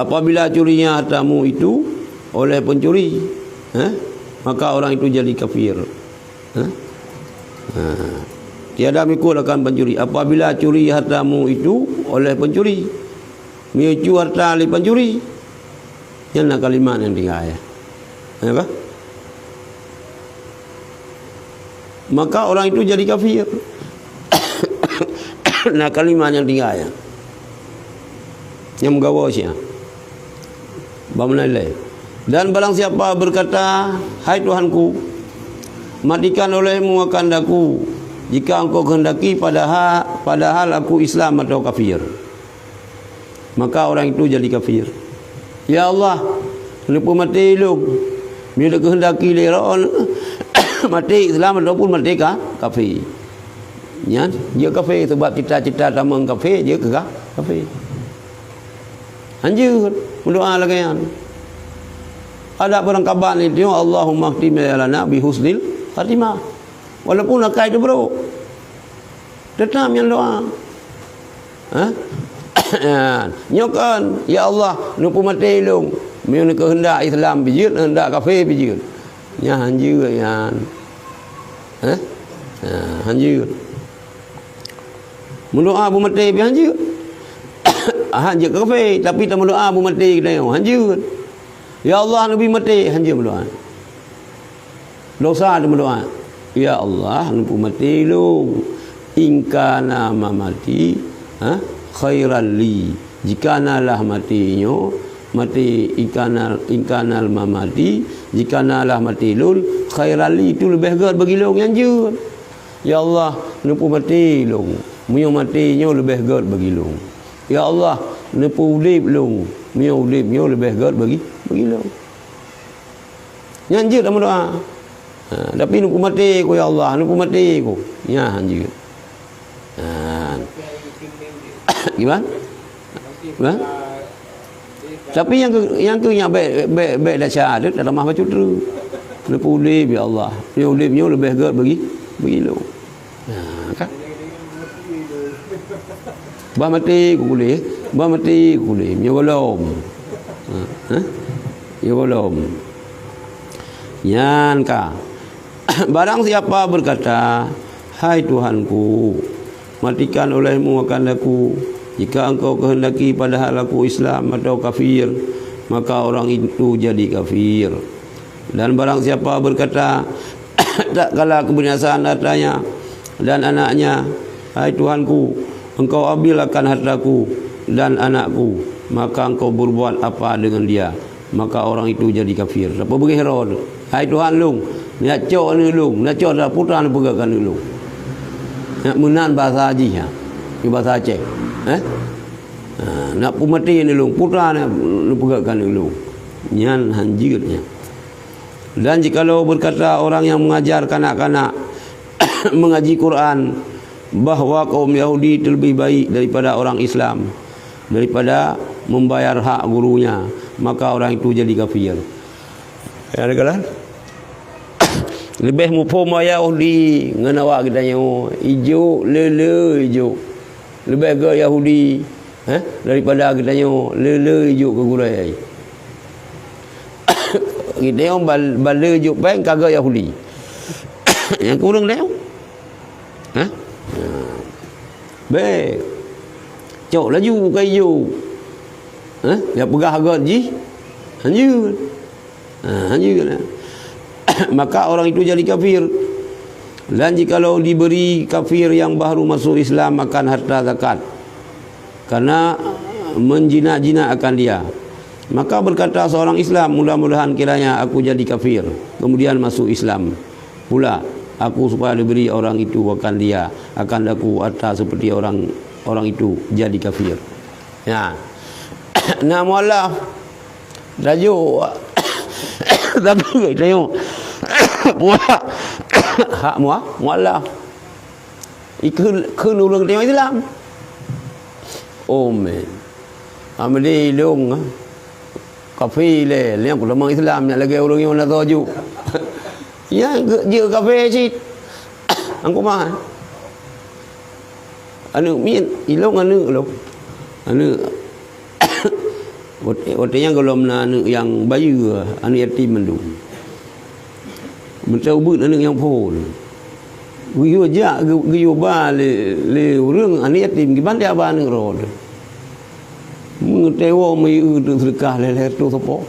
"Apabila curinya hartamu itu oleh pencuri, eh, maka orang itu jadi kafir." Eh? Ha. Tiada mengikut akan pencuri. "Apabila curi hartamu itu oleh pencuri." Meunyoe harta lé pencuri, nyan na kalimat nyang tinggai. Ya ka? Maka orang itu jadi kafir. Na kalimat nyang tinggai. Nyang meugawa sia. Bak meunan lé. Dan barang siapa berkata, "Hai Tuhanku, matikan olehmu akan daku, jika engkau kehendaki, padahal, padahal aku Islam atau kafir." Maka orang itu jadi kafir. "Ya Allah, neupeumaté lôn. Meunyoe dikehendaki lé Droe, maté Islam ataupun maté ka, kafé." Nyan, jeuet kafé, sebab cita-cita tamong kafé, jeuet keu ka, kafé. Hanjeuet meudoa lagée nyan. Ada barangkaban itu, "Allahumma khtim lana bi husnil khatimah." Walaupun akai teubrok, teutap nyan doa. Ha? Nyoe kan, "Ya Allah, neupeumaté lôn. Meunyoe keuheundak Islam pih jeuet, keuheundak kafé pih jeuet." Nyan hanjeuet nyan. Ha? Ha, hanjeuet. Meudoa beumaté pih hanjeuet. Hanjeuet keu kafé, tapi tameudoa beumaté geutanyoe, hanjeuet. "Ya Allah, neubi maté," hanjeuet meudoa. Dosa teumeudoa, "Ya Allah, neupeumaté lôn. In kana mamati, ha, khairan li." Jika na lah maté nyoe, maté, in kana, in kana mamati, jika na lah maté lôn, khairan li, itu leubeh gét bagi lôn, nyan jeuet. "Ya Allah, neupeumaté lôn. Meunyoe maté nyoe leubeh gét bagi lôn. Ya Allah, neupeuudeb lôn. Meunyoe udeb nyoe leubeh gét bagi, bagi lôn." Nyan jeuet meudoa. Ha, tapi neupeumaté ku, "Ya Allah, neupeumaté ku." Nyan jeuet. Ha. Gimana? Gimana? Tapi nyang keu-, nyang keu nyan bék, bék, bék desya tu, tamah bacut tu. Neupeuudeb, "Ya Allah, meunyoe udeb nyoe leubeh gét bagi, bagi lôn." Ha, kan? Bah maté ku kuleh, bah maté ku kuleh, meunyoe gohlom. Ha, ha? Meunyoe gohlom. Nyan ka. Barang siapa berkata, "Hai Tuhanku, matikan olehmu akan aku, jika engkau kehendaki padahal aku Islam atau kafir," maka orang itu jadi kafir. Dan barang siapa berkata, tatkala kebinasaan hartanya dan anaknya, "Hai Tuhanku, engkau ambil akan hartaku dan anakku," maka engkau berbuat apa dengan dia, maka orang itu jadi kafir. Tapi beugéh droe, "Hai Tuhan lôn, neujak cok aneuk lôn, neujak cok putra neupeugét keu aneuk lôn." Nyan meunan bahasa jih, ha. Nyan bahasa Aceh. Eh? Ha, "Neupeumaté aneuk lôn, putra neupeugét keu aneuk lôn." Nyan hanjeuet nyan. Dan jikalau berkata orang yang mengajar kanak-kanak mengaji Quran bahwa kaum Yahudi itu lebih baik daripada orang Islam, daripada membayar hak gurunya, maka orang itu jadi kafir. Ya, ada kan? Leubeh muphom Yahudi ngon awak geutanyoe, ijok, le-le ijok. Leubeh gét Yahudi, eh, daripada geutanyoe le-le jok keu gurée. Geutanyoe bal-, bale jok péng ka gét Yahudi. Nyang keu ureuëng tanyoe. Hah? Bék. Cok laju ka ijok. Hah? Nyang peugah gét jih. Hanjeuet. Ha, hanjeuet lah. Maka orang itu jadi kafir. Dan jikalau diberi kafir yang baru masuk Islam akan harta zakat, karena menjinak-jinak akan dia. Maka berkata seorang Islam, "Mudah-mudahan kiranya aku jadi kafir, kemudian masuk Islam pula aku, supaya diberi orang itu akan dia, akan aku harta seperti orang, orang itu jadi kafir." Ya. Nah, mualaf. Laju. Tapi tanyoe. Mualaf. Hak mua-, mualaf. Ikheun, kheun ureuëng tanyoe Islam. Oh, man. Amri ilong, ah. Kafé lé, lé aku tamong Islam, nyak lagée ureuëng nyang na toju. Ya, ge-, jeuet kafé cit. Angku mah. Aneuëk miet, ilong aneuëk lom. Aneuëk. Watée, watée nyan gohlom na aneuëk nyang bayeue, aneuëk yatim mandum. Meuteubeuet aneuëk nyang phon. Geuyue jak, geu-, geuyue ba lé, lé ureuëng aneuëk yatim, kiban dia ba aneuëk rot. Meungeuteuwoe meuieu teuk seudeukah lhée-lhée reutôh sapo.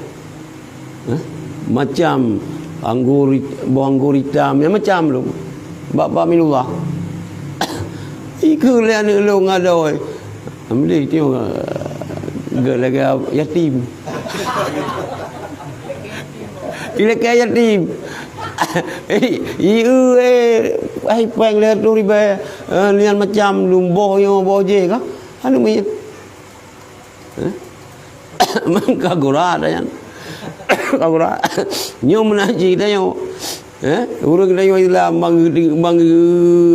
Hah? Macam anggur it-, boh anggur itam, ya macam lom. Bak, bak minullah. Ikheun lé aneuëk lôn ngadoi. Alhamdulillah, tengok, eh, gét lagée yatim. Ilakée yatim. Ieu, eh, ai péng lhée reutôh ribée, eh, nyan macam lom boh nyoe, boh jéh ka. Anu mi. Eh? Ka gura dah nyan. Ka gura. Nyoe meunan cit tanyoe. Eh? Ureuëng tanyoe Islam bang, bang,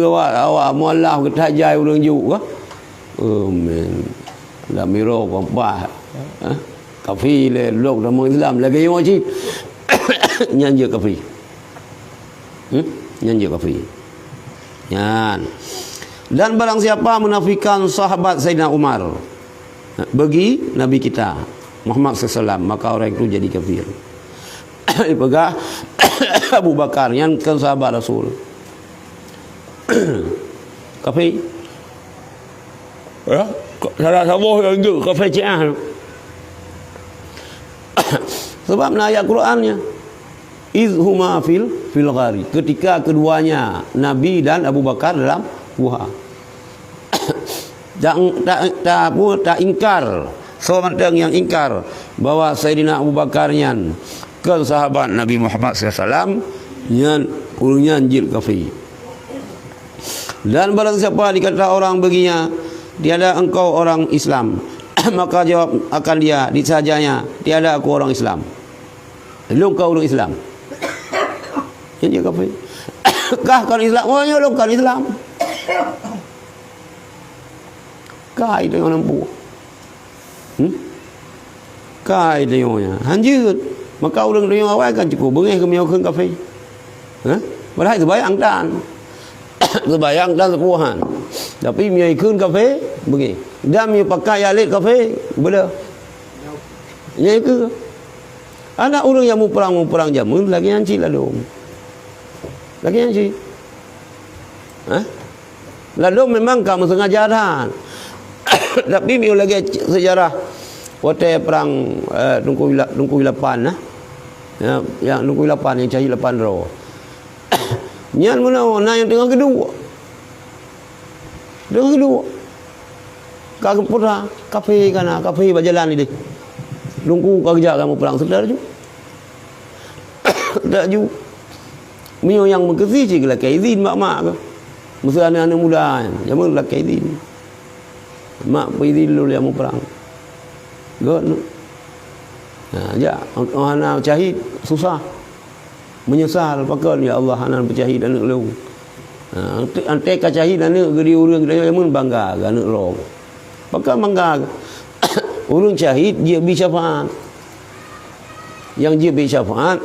awak, awak mualaf geutajai ureuëng juk ka. Oh, man. Lam biro gampah. Eh? Kafé lé lok tamong Islam lagée nyoe cit. Nyan jeuet kafé. Hmm? Nyan jeuet kafé. Nyan. Dan barang siapa menafikan sahabat Saidina Umar bagi Nabi kita Muhammad sallallahu alaihi wasallam, maka orang itu jadi kafir. Dipeugah Abu Bakar nyan kan sahabat Rasul. Kafé. Ya, salah saboh nyang jeuet kafé Syiah. Sebab na ayat Quran nya. Iz huma fil, fil ghari. Ketika keduanya, Nabi dan Abu Bakar dalam guha. Tak, tak, tak apa, tak ingkar. Soe mantong nyang ingkar bahwa Saidina Abu Bakar nyan kon sahabat Nabi Muhammad sallallahu alaihi wasallam, nyan ureuëng nyan jeuet kafé. Dan barang siapa dikata orang baginya, "Tiada engkau orang Islam," maka jawab akan dia, disajanya, "Tiada aku orang Islam." Lôn ka ureuëng Islam. Nyan jeuet kafé. Kah kon Islam, oh, nyoe lôn kon Islam. Kai tanyoe nampu. Hmm? Kai tanyoe nyan. Hanjeuet. Maka ureuëng tanyoe awai kan cukup beungéh keu meunyoe kheun kafé. Hah? Padahai seubayang tan. Seubayang tan seupuhan. Tapi meunyoe ikheun kafé, beungéh. Dan meunyoe pakai alet kafé, beude. Nyan ikheun. Aneuk ureuëng nyang muprang-muprang jameun lagée nyan cit ladôm. Lagée nyan cit. Hah? Ladôm memang ka meuseungaja that. Tapi meunyoe lagée seujarah watée prang, eh, Teungku Ila-, Teungku Ilapan, nah. Ya, nyang Teungku Ilapan nyang cahit lapan droe. Nyan meunoe na nyang teungoh geuduek. Teungoh geuduek. Ka geupeura, kafé ka na, kafé bak jalan idéh. Teungku ka geujak kamoe prang seutôt laju. Laju. Meunyoe nyang meukeusih cit geulakée idhin bak mak keuh. Meuseu aneuëk-aneuëk muda nyan, jameun geulakée idhin. Mak peuidhin lôn lé muprang. Gét. Nah, jak, oh hana cahit, susah. Meunyeusal, pakon, "Ya Allah, hana peucahit aneuëk lôn." Nah, ante-, ante ka cahit aneuëk geuh di ureuëng, jameun bangga keu aneuëk lôn. Pakon bangga? Ureuëng cahit jeuet bi syafaat. Nyang jeuet bi syafaat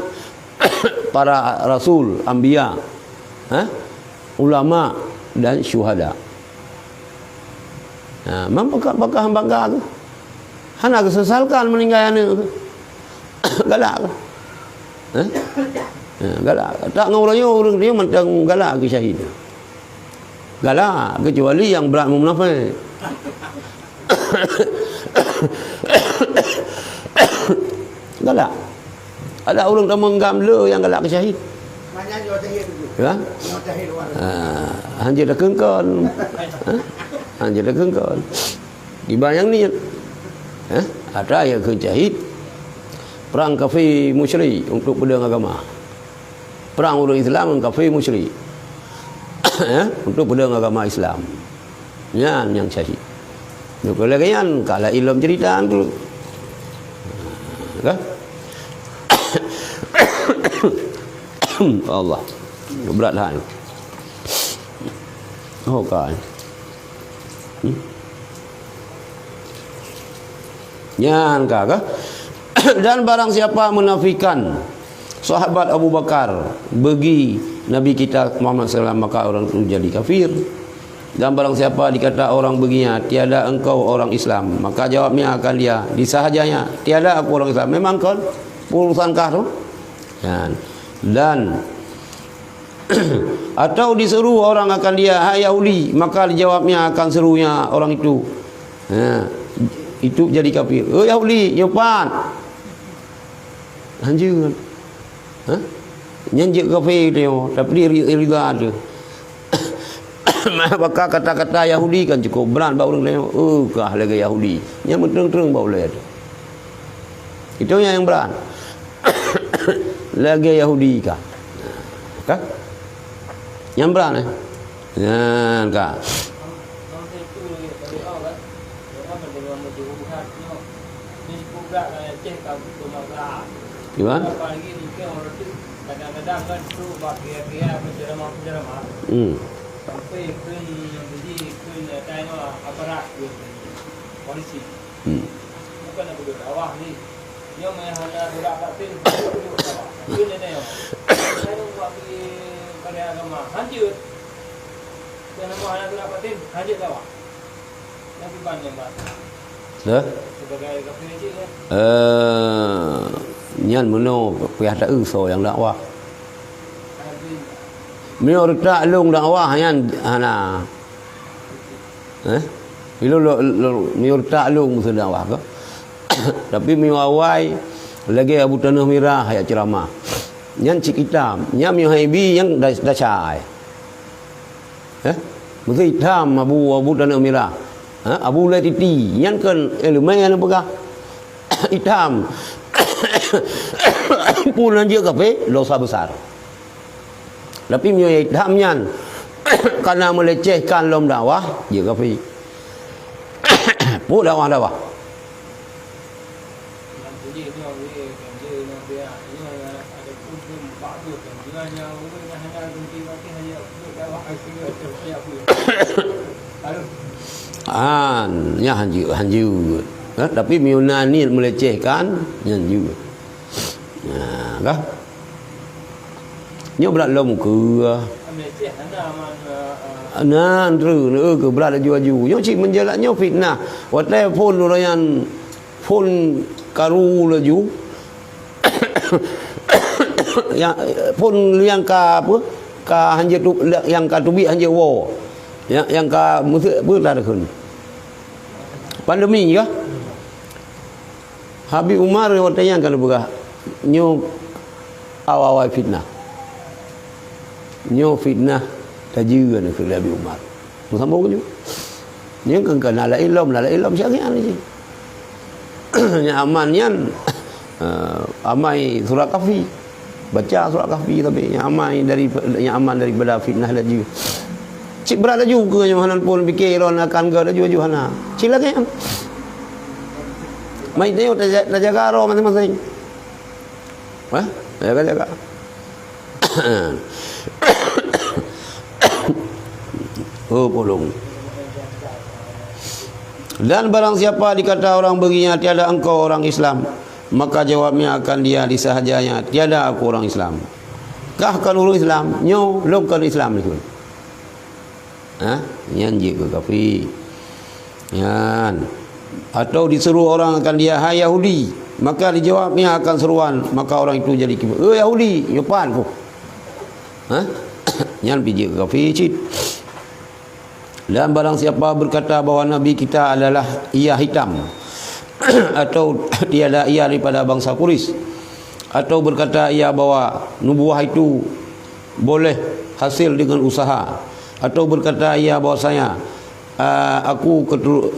para rasul, anbiya, ha? Ulama dan syuhada. Ha, man pakon, pakon bangga keuh? Hana geusesalkan meuninggai aneuk keuh? Galak keuh? Ha? Ha, galak. Tak ngon uroe nyoe, ureueng nyoe mantong galak keu syahid. Galak, keucuali nyang brat munafék. Galak. Ada ureueng tamong GAM le nyang galak keu syahid. Maknanya nyoe syahid tu. Ya? Nyoe syahid awak. Ah, hanjeuet takeungkon. Ha? Hanjeuet takeungkon. Kiban nyang niet. Ha? Ata ya keu syahid. Perang kafé musyrik untuk peudeueng agama. Perang ureueng Islam ngon kafé musyrik. Ya, untuk peudeueng agama Islam. Nyan nyang syahid. Nyoe lagèe nyan, ka laén lom cerita tu. Ka? Allah. Berat hai. Oh, ka. Hmm? Nyan ka, ka? Dan barang siapa menafikan sahabat Abu Bakar bagi Nabi kita Muhammad sallallahu alaihi wasallam, maka orang itu jadi kafir. Dan barang siapa dikata orang baginya, "Tiada engkau orang Islam," maka jawabnya akan dia, disahajanya, "Tiada aku orang Islam." Memang kon urusan kah tu? Nyan. Dan atau diseru orang akan dia, "Hai Yahudi," maka dijawabnya akan serunya orang itu. Ha, itu jadi kafir. "Oh Yahudi, nyoe pat." Hanjeuet. Ha? Nyan jeuet kafé dia, tapi ri-, rida tu. Maka kata-kata Yahudi kan cukup berat bak ureueng laén. "Oh, kah lagèe Yahudi." Nyan meuteung-teung bak ulèe tu. Itu nyang berat. Lagèe Yahudi ka. Ka? Nyang berat, eh? Nyan ka. Gimana? Hmm. Hmm. Bukan aku dakwah ni. Nyoe meuhana teurak batin, hanjeuet dakwah. Keuneuk nyoe. Saya buat di pada agama, hanjeuet. Keuneuk meuhana teurak batin, hanjeuet dakwah. Nabi ban nyang bahasa. Dah? Sebagai kafir cit, ya. Eh, nyan meunoe payah taeu soe nyang dakwah. Meunyoe reutak lôn dakwah nyan hana. Eh? Ilôn lo, lo, meunyoe reutak lôn meuseudang wah keuh. Tapi meunyoe awai lagèe Abu Tanoh Mirah jak ceuramah. Nyan cit itam. Nyan meunyoe hai bi nyan da-, dasai. Eh? Meuseue itam Abu, Abu Tanoh Mirah. Ha? Abu Ulèe Titi. Nyan kon ileumèe nyang peugah. Itam. Pun hanjeuet kafé, dosa besar. Tapi meunyoe itam nyan kana meulecehkan lom dakwah, jeuet kafé. Peue dakwah-dakwah? Ah, nyan hanjeuet, hanjeuet. Ha, tapi meunyoe na niet meulecehkan, nyan jeuet. Nah, kah? Nyoe brat lom keuh. Nah, treuk, eh, keu brat laju-laju. Nyoe cit meujalan nyoe fitnah. Watèe phôn ureueng nyan phôn karu laju. Nyang, phôn nyang ka apa? Ka hanjeuet tu, nyang ka teubiet hanjeuet woe. Nyang, nyang ka meuseuk apa teuh kheun. Pandemi kah? Habib Umar watèe nyan ka geupeugah, nyoe awai-awai fitnah. Nyoe fitnah tajeuet kheun lé Habib Umar. Meusambông nyoe. Nyan kan, kan na laén lom, na laén lom siat nyan cit. Nyang aman nyan, eh, amai surat Kahfi. Baca surat Kahfi tapi nyang amai dari, nyang aman daripada fitnah laju. Cit brat laju keu nyoe hana phôn pike droen akan gèt laju-laju hana. Cit lagèe nyan. Mai nyoe taja-, tajaga droe maséng-maséng. Hah? Jaga-jaga. Oh, polong. Dan barang siapa dikata orang baginya, "Tiada engkau orang Islam," maka jawabnya akan dia, disahajanya, "Tiada aku orang Islam." Kah kon ureueng Islam, nyoe lôn kon Islam nyoe. Ha? Nyan jeuet keu kafé. Nyan. Atau diseru orang akan dia, "Hai Yahudi," maka dijawabnya akan seruan, maka orang itu jadi kafir. "Eh Yahudi, nyoe pat ku." Hah? Nyan pih jeuet keu kafir cit. Dan barang siapa berkata bahwa Nabi kita adalah ia hitam, atau tiada ia daripada bangsa Quraisy, atau berkata ia bahwa nubuah itu boleh hasil dengan usaha, atau berkata ia bahwasanya, "Ah, aku keturu-,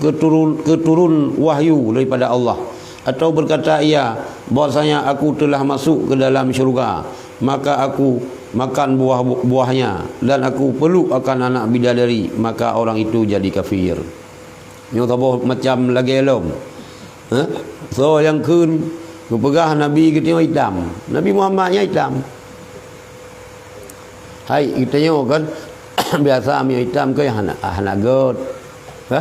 keturun, keturun wahyu daripada Allah," atau berkata ia bahwasanya, "Aku telah masuk ke dalam syurga, maka aku makan buah-buahnya, dan aku peluk akan anak bidadari," maka orang itu jadi kafir. Nyoe saboh macam lagée lom. Ha? Soe nyang kheun geupeugah Nabi geutanyoe itam? Nabi Muhammad nyang itam. Hai, geutanyoe kan biasa meunyoe itam kan hana, hana göt. Ha?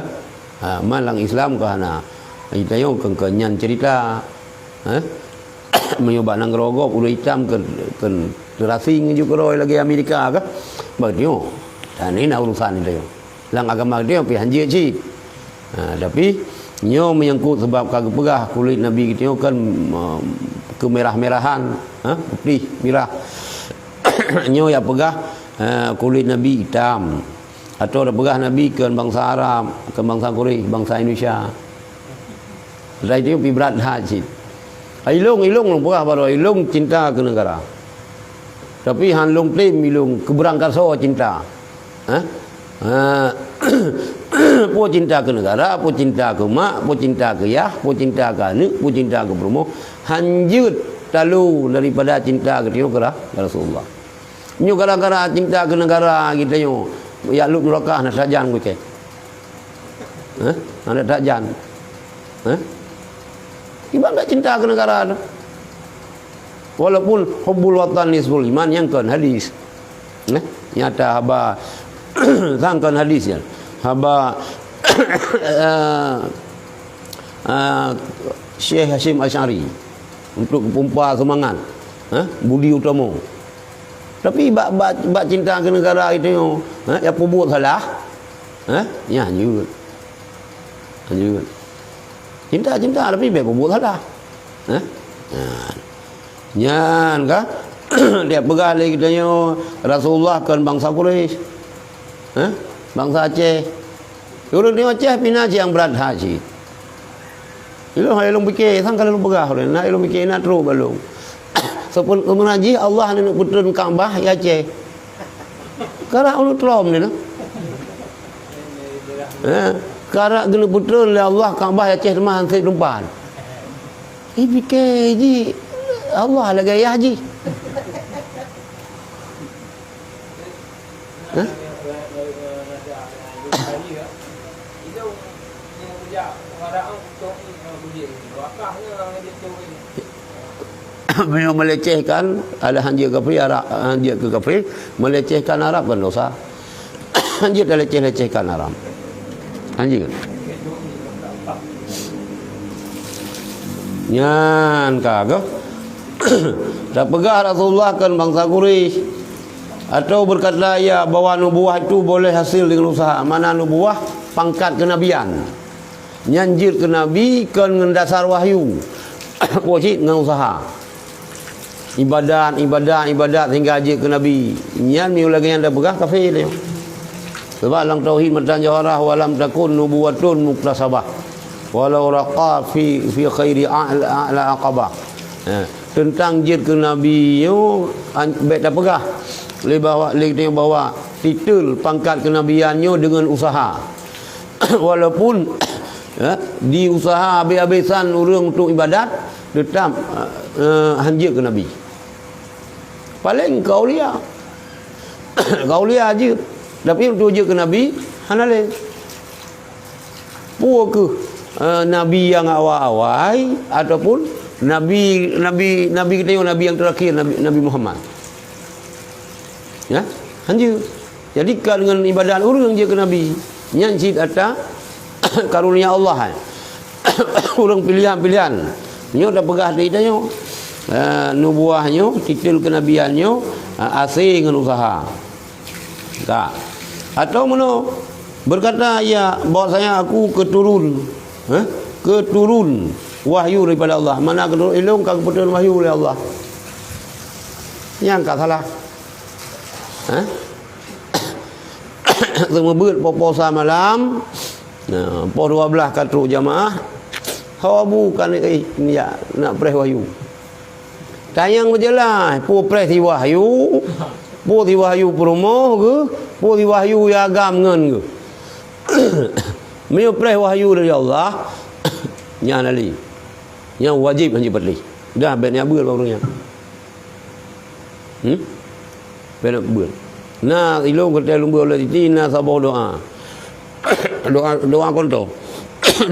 Ha, man lam Islam ka hana. Geutanyoe kan, kan nyan cerita. Ha? Meunyoe bak nanggroe gob ureuëng itam kan, kan teurasing ju keurôi lagée Amerika kah? Bak geutanyoe. Dan ini na urusan geutanyoe. Lam agama geutanyoe pih hanjeuet cit. Ha, tapi nyoe menyangkut sebab ka geupeugah kulit Nabi geutanyoe kan, em, kemerah-merahan, ha, putih, mirah. Nyoe jak peugah, eh, kulit Nabi itam. Atau jak peugah Nabi kon bangsa Arab, kon bangsa Quraisy, bangsa Indonesia. Dah itu pih brat that cit. Ilong, ilong lôn peugah baroe, ilong cinta keu negara. Tapi han lôn tem ilong keu beurangkasoe cinta. Ha? Ha. Peue cinta keu negara, peue cinta keu mak, peue cinta keu yah, peue cinta keu aneuk, peue cinta keu peurumoh. Hanjeuet talo daripada cinta geutanyoe keu Ra-, Rasulullah. Nyoe gara-gara cinta keu negara geutanyoe, jak lhok nuraka na sajan geucé. Hah? Hana that jan. Hah? Iban gak cinta keu negara tu. Walaupun hubbul watan nisful iman nyang kon hadis. Nah, nyata haba sang kon hadis nyan. Haba, eh, eh, Syekh Hasyim Asy'ari untuk pumpa seumangat, eh, budi utomo. Tapi bak, bak, bak cinta keu negara geutanyoe, eh, nyang peubuet salah, eh, nyan jeuet. Nyan jeuet. Cinta, cinta, tapi bèk peubuet salah. Eh? Nyan. Nyan ka, jak peugah lé geutanyoe, Rasulullah kon bangsa Quraisy. Eh? Bangsa Aceh. Ureuëng tanyoe Aceh pih na cit nyang brat that cit. Ilôn hai lôn pike, sang ka lôn peugah ulôn, na ilôn pike na trok bak lôn. Seupeu-, seupeu jih Allah neuneuk peutreun Ka'bah i Aceh. Karap ulôn trom di na. Ha, karap geuneuk peutreun lé Allah Ka'bah i Aceh teuma han sép teumpat. Ipike jih Allah lagée yah jih. Hah? Meunyoe melecehkan, ada hanjeuet kafé, Arab, hanjeuet keu kafé, melecehkan Arab kan dosa. Hanjeuet taleceh-lecehkan Arab. Hanjeuet. Nyan ka geuh. Tapeugah Rasulullah kon bangsa Quraisy. Atau berkata ia bahwa nubuah itu boleh hasil dengan usaha. Mana nubuah? Pangkat kenabian. Nyan jeuet keu nabi kon ngon dasar wahyu. Poh cit ngon usaha. Ibadat, ibadat, ibadat sehingga jeuet keu nabi. Nyan meunyoe lagée nyan tapeugah kafé lé. Sebab lam tauhid matan jauharah, "Wa lam takun nubuwatun muktasabah, walau raqa fi, fi khairi a'la, a'la aqabah." Ha, teuntang jeuet keu nabi nyoe, an-, bék tapeugah lé bahwa, lé geutanyoe bahwa titel pangkat kenabian nyoe deungon usaha. Walaupun, ya, diusaha habéh-habésan ureuëng untuk ibadat, teutap, eh, hanjeuet keu nabi. Paleng keu aulia. Keu aulia jeuet. Tapi untuk jeuet keu nabi, hana lé. Peue keuh, eh, nabi nyang awai-awai ataupun nabi, nabi, nabi geutanyoe, nabi nyang teurakhir, Nabi, Nabi Muhammad? Ya, hanjeuet. Jadi ka deungon ibadat ureuëng jeuet keu nabi. Nyan cit ata karunia Allah, hai. Ureuëng pilihan-pilihan. Nyoe tapeugah di tanyoe, eh, nubuah nyoe, titel kenabian nyoe, eh, asé ngon usaha. Ka. Atau meunoe, Berkata ia, bahwasanya aku keturun, eh, keturun wahyu daripada Allah. Mana keturun ilong ka kepeutron wahyu oleh Allah. Nyang ka salah. Eh? Seumeubeuet poh puasa malam, nah, poh dua belas ka trok jamaah, haba bu kan, eh, ya, nak preh wahyu. Tanyong beujeulaih, peue preh si wahyu, peue si wahyu peurumoh geuh, peue si wahyu ya agam ngon geuh. Meunyoe preh wahyu dari Allah, nyan ali. Nyan wajib hanjeuet patéh. Dah, bèk nyan beul bak ureueng nyan. Hmm? Bèk nyan beul. Na ilong keu teuh lôn beuet lé titi na saboh doa. Doa, doa konto.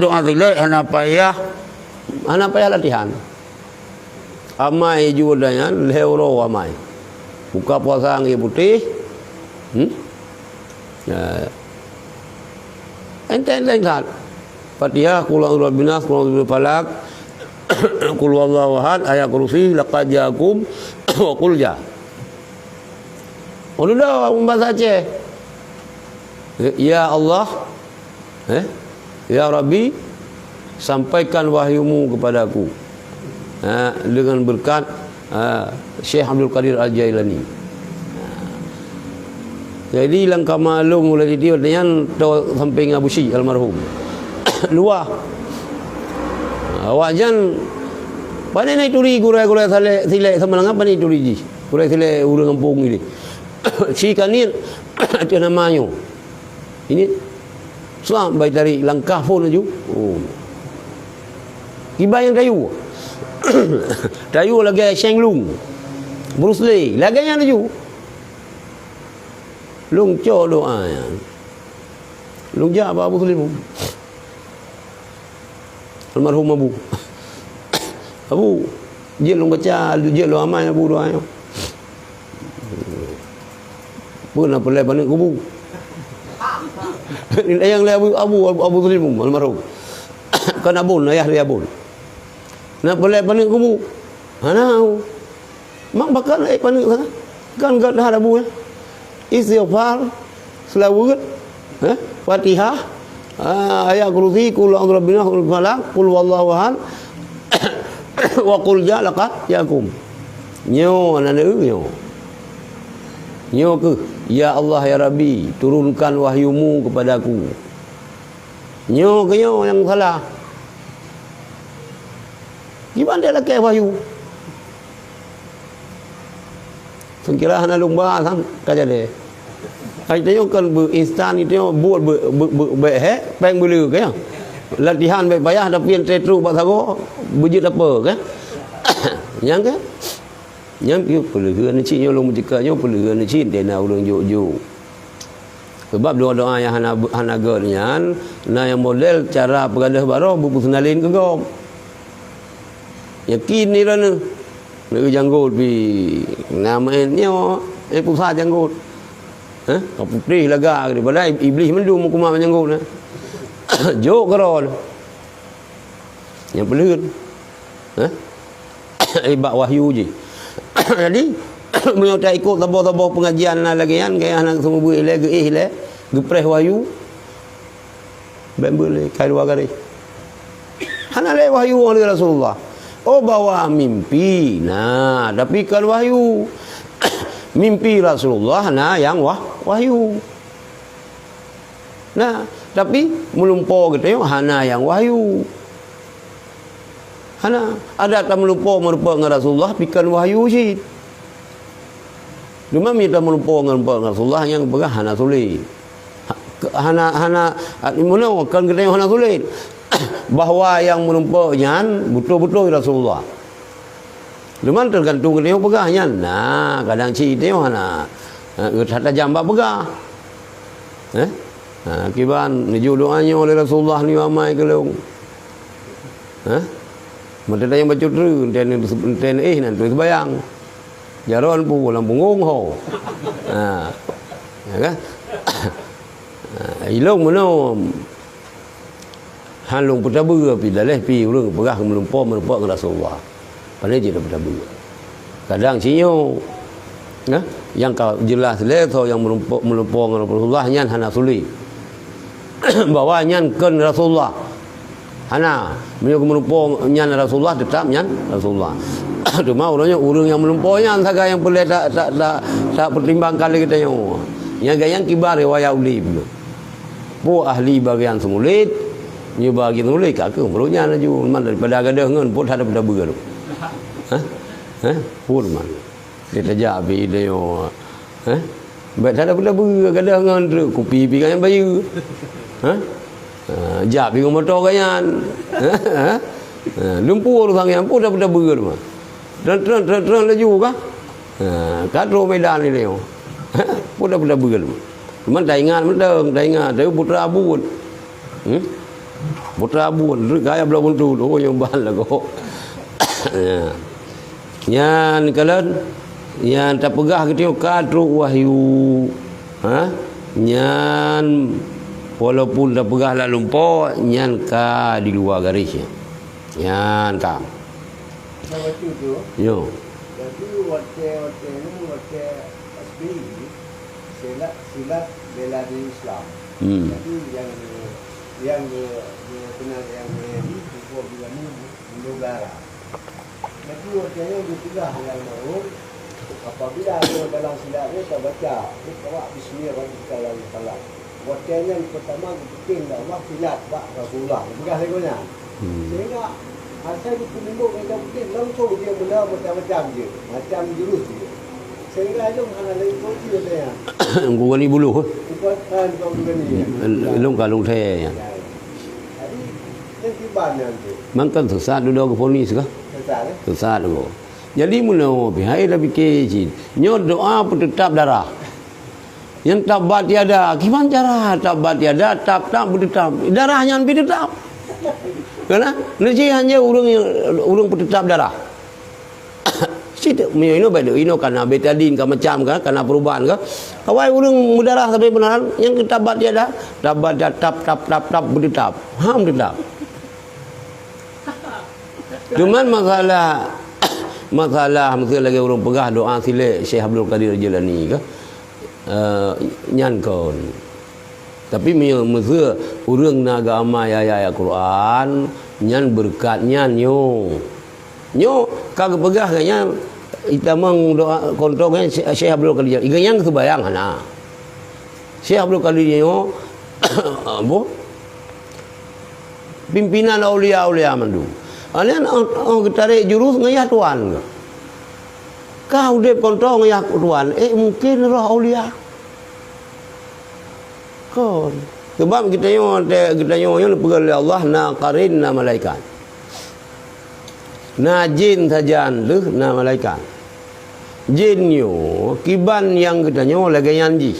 Doa silek hana payah, hana payah latihan. Amai ju dan nyan lhèe uroe amai. Buka puasa ngon putéh. Hmm? Ya. Enteng-enteng that. Fatihah, Qul a'udzu birabbin nas, Qul a'udzu birabbil falaq, Qul huwallahu ahad, Ayat Kursi, Laqad ja'akum, wa Qul ja. Udah dah bahasa Aceh. Ya Allah, eh? Ya Rabbi, sampaikan wahyu-Mu kepadaku. Ha, dengan berkat, ha, Syekh Abdul Qadir Al-Jailani. Jadi, lam kama lôn ulèe titi nyan toe sampéng Abu Syik almarhum. Luwah. Awak nyan, pane na ituri gurèe-gurèe salek, silek sama dengan pane ituri jih. Gurèe silek ureueng gampông ini. Si Kanit, ateueh nama nyoe. Ini, suah bai tarék langkah phôn laju. Oh. Kiban nyang tayue. Tayue lagèe Sheng Lung. Bruce Lee. Lagèe nyan laju. Lôn cok doa nyan. Lôn jak bak Abu Sulim. Almarhum Abu. Abu, jeuet lôn baca, jeuet lôn amai Abu doa nyoe. Peue na peureulèe paneuk kubu? Nyang lé Abu, Abu, Abu Sulim almarhum. Kan Abon, ayah lé Abon. Na peureulèe paneuk kubu? Hana. Mak bakal ék paneuk sana. Kan gét that Abu, ya. Istighfar, seulaweuet, eh, Fatihah, ah, Ayat Kursi, Qul a'udzu birabbin nas, Qul falaq, Qul huwallahu ahad, wa Qul ja laqad ja'akum. Nyoe, aneuk nyoe. Nyoe keuh, "Ya Allah, ya Rabbi, turunkan wahyu-Mu kepadaku." Nyoe keuh nyoe nyang salah. Kiban dia lakèe wahyu. Seukira hana lumba sang ka jadi. Hai tanyoe kan beu instan, tanyoe buet beu, beu, beu, bèk hék, péng beu le, kan? Latihan bèk payah, tapi enteuk trok bak sagoe, beujeuet apa, kan? Nyang, kan? Nyang piôh peuleuheuen cit nyoe lôn meuceuka nyoe, peuleuheuen cit, dena ureueng jok-jok. Sabab doa-doa nyang hana, hana gét nyan, na nyang model cara peugadôh baroe beupeuseunaléng keu gob. Yakin ni droeneuh. Neu janggot pi na maén nyoe, eh, pusat janggot. Hah? Ka putéh laga geude, padahai iblih mandum meukumat janggot na. Jok keudroe. Nyang peuleuheuen. Hah? Eh, bak wahyu jih. Jadi, meunyoe taikot saboh-saboh pengajian na lagèe nyan, gaya hana seumeubeuet ilèe, geuéh ilèe, geupreh wahyu, bèk beuet lé, kai dua garéh. Hana lé wahyu oleh Rasulullah. Oh, bahwa mimpi, na, tapi kon wahyu. Mimpi Rasulullah na nyang wah-, wahyu. Nah, tapi meulumpo geutanyoe hana nyang wahyu. Hana, adak tameulumpo meurumpok ngon Rasulullah, pi kon wahyu cit. Cuma meunyoe tameulumpo ngon, ngon Rasulullah, nyang peugah hana sulet. Ha, ke-, hana, hana, ha, meunoe kon geutanyoe hana sulet. Bahwa nyang meulumpo nyan beutôi-beutôi Rasulullah. Cuma teugantung geutanyoe peugah nyan. Nah, kadang cit geutanyoe hana, eh, geutajam bak peugah. Eh? Ha, kiban, neujok doa nyoe lé Rasulullah nyoe amai keu lôn. Eh? Meuteutanyong bacut treuk, enten, enten éh nan tuléh seubayang. Jaroe pu lam punggong ho. Ha. Ya kan? Ha, ilong meunoe. Han lôn peutabeue pi daleh pi ureueng peugah meulumpo meurumpok ngon Rasulullah. Padahai jeuet peutabeue. Kadang sinyoe, nah, nyang ka jeulaih lé soe nyang meulumpo, meulumpo ngon Rasulullah nyan hana sulet. bahwa nyan kon Rasulullah. Hana, meunyoe geumeurumpok nyan Rasulullah, teutap nyan Rasulullah. Teuma uroe nyoe ureuëng nyang meureumpok nyan sagai nyang peureulée ta-, ta-, ta-, tapeutimbangan lé geutanyoe. Nyang gaya kiban riwayat ulée. Peue ahli bagian seumulit, nyoe bagian seumulit ka keuh meureuh nyan laju. Man daripada gadôh ngon peue that peue tabeue tu. Hah? Hah? Peue man? Dia tajak pi dia nyoe. Hah? Baik that peue tabeue gadôh ngon treuk kupi pi kan bayeue. Hah? Ha, jak pi ngon moto kan nyan. Hah? Ha, lumpur sang nyan peue that peue tabeue tu mah. Tron, tron, tron, tron laju kah? Ha, ka trok Medan ni dia nyoe. Peue that peue tabeue tu. Cuman taingat mantong, taingat, tapi putra abut. Hmm? Putra abon, rek gaya bloe buntu tu, oh, nyoe ban lagoe. Ya. Nyan kalon, nyan tapeugah geutanyoe ka trok wahyu. Ha? Nyan walaupun tapeugah lam lumpoe, nyan ka di luwa garéh. Nyan ka. Sama tu tu. Yo. Jadi watèe-watèe ni, watèe S B Y, silat, silat bela diri Islam. Hmm. Jadi yang, yang, yang kena yang di Kukuh Gilani Bendogara. Jadi watèe nyan geupeugah lé almarhum, apabila ada dalam silat ni tabaca, "Iqra bismi rabbikal ladzi khalaq." Watèe nyan pertama geupeugah lé Allah silat bak Rasulullah. Geupeugah lé gobnyan. Hmm. Sehingga asai geupeulimbok ngon Islam putih, langsung dia mula macam-macam je, macam jurus dia. Sehingga ilong hana lagi kunci katanya. Gurani buluh, eh? Bukan, bukan gurani, ya. Ilong kalung saya, ya. Ya, ya. Jadi, yang kiban yang tu. Mangkan sesat dudoe geuponis kah? Sesat, eh? Sesat kok. Jadi, meunoe pih, hai dah fikir cit. Nyoe doa peuteutap darah. Nyang tabbat yada, kiban cara tabbat yada, tap, tap, beuteutap. Darah nyan pih teutap. Kana? Neuji hanya ureuëng, ureuëng peuteutap darah. Situ, meunyoe inoe baik inoe kana betadin ka macam ka, kana perubahan ka. Awai ureuëng meudarah sampai beuna, nyang tabbat yada, tabbat yada, tap, tap, tap, tap, beuteutap. Ham teutap. Cuman masalah, masalah mesti lagi ureuëng peugah doa silek Syekh Abdul Qadir Jilani ka. Eh, nyan kon. Tapi meunyoe meuseu ureuëng na geuamai ayat-ayat Quran, nyan beureukat nyan nyoe. Nyoe ka geupeugah geuh nyan, itamong doa kontong nyan Syekh, Syekh Abdul Qadir. Geuh nyan geuseumbahyang hana. Syekh Abdul Qadir nyoe, apa? Pimpinan aulia-aulia mandum. Nyan oh, oh, geutarek jurus ngon yah tuan. Ka udeb kontong ngon yah tuan, eh, mungkin roh aulia. Kon. Sebab geutanyoe, geutanyoe nyoe neupeugah lé Allah, na qarin, na malaikat. Na jén sajan lheueh na malaikat. Jén nyoe kiban nyang geutanyoe lagée nyan jih.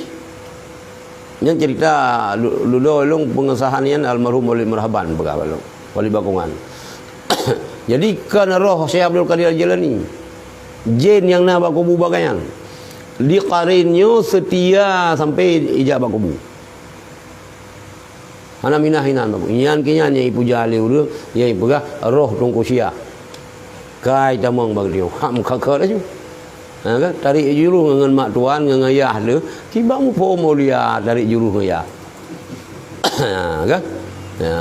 Nyan cerita lu-, ludoe lôn pengesahan nyan almarhum Walid Marhaban peugah bak lôn, Walid Bakongan. Jadi kon roh Syekh Abdul Qadir Al-Jilani. Jén nyang na bak kubu bak gobnyan. Di qarin nyoe seutia sampai ijak bak kubu. Hana minah inan bagus. Nyan keu nyan nyang ipuja lé ureuëng, nyang ipeugah roh Teungku Syiah. Kai tamong bak geutanyoe. Ham ka keu laju. Ha, kan? Tarék jurus ngon mak tuan, ngon ayah lé. Kiban muphom aulia tarék jurus ngon ayah. Ha, kan? Ha.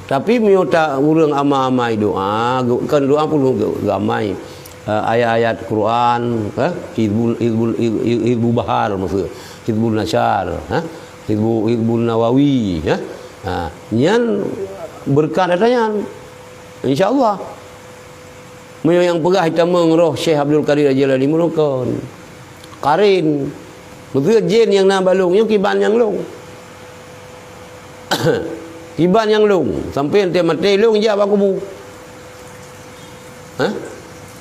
Tapi meunyoe ta ureuëng amai-amai doa, geu-, kan doa pun geu-, geuamai. Eh, ayat-ayat Quran, eh, Hizbul, Hizbul, Hizbul Bahar maksud. Hizbul Nasyar, eh. Hizbu-, Hizbun Nawawi, ya. Ha, nyan beureukat ata nyan. Insya Allah. Meunyoe nyang peugah itamong roh Syekh Abdul Qadir Al-Jilani meureuh kon. Qarin. Meuseu jén nyang na bak lôn, nyoe kiban nyang lôn. Kiban nyang lôn. Sampai enteuk maté lôn jak bak kubu. Hah?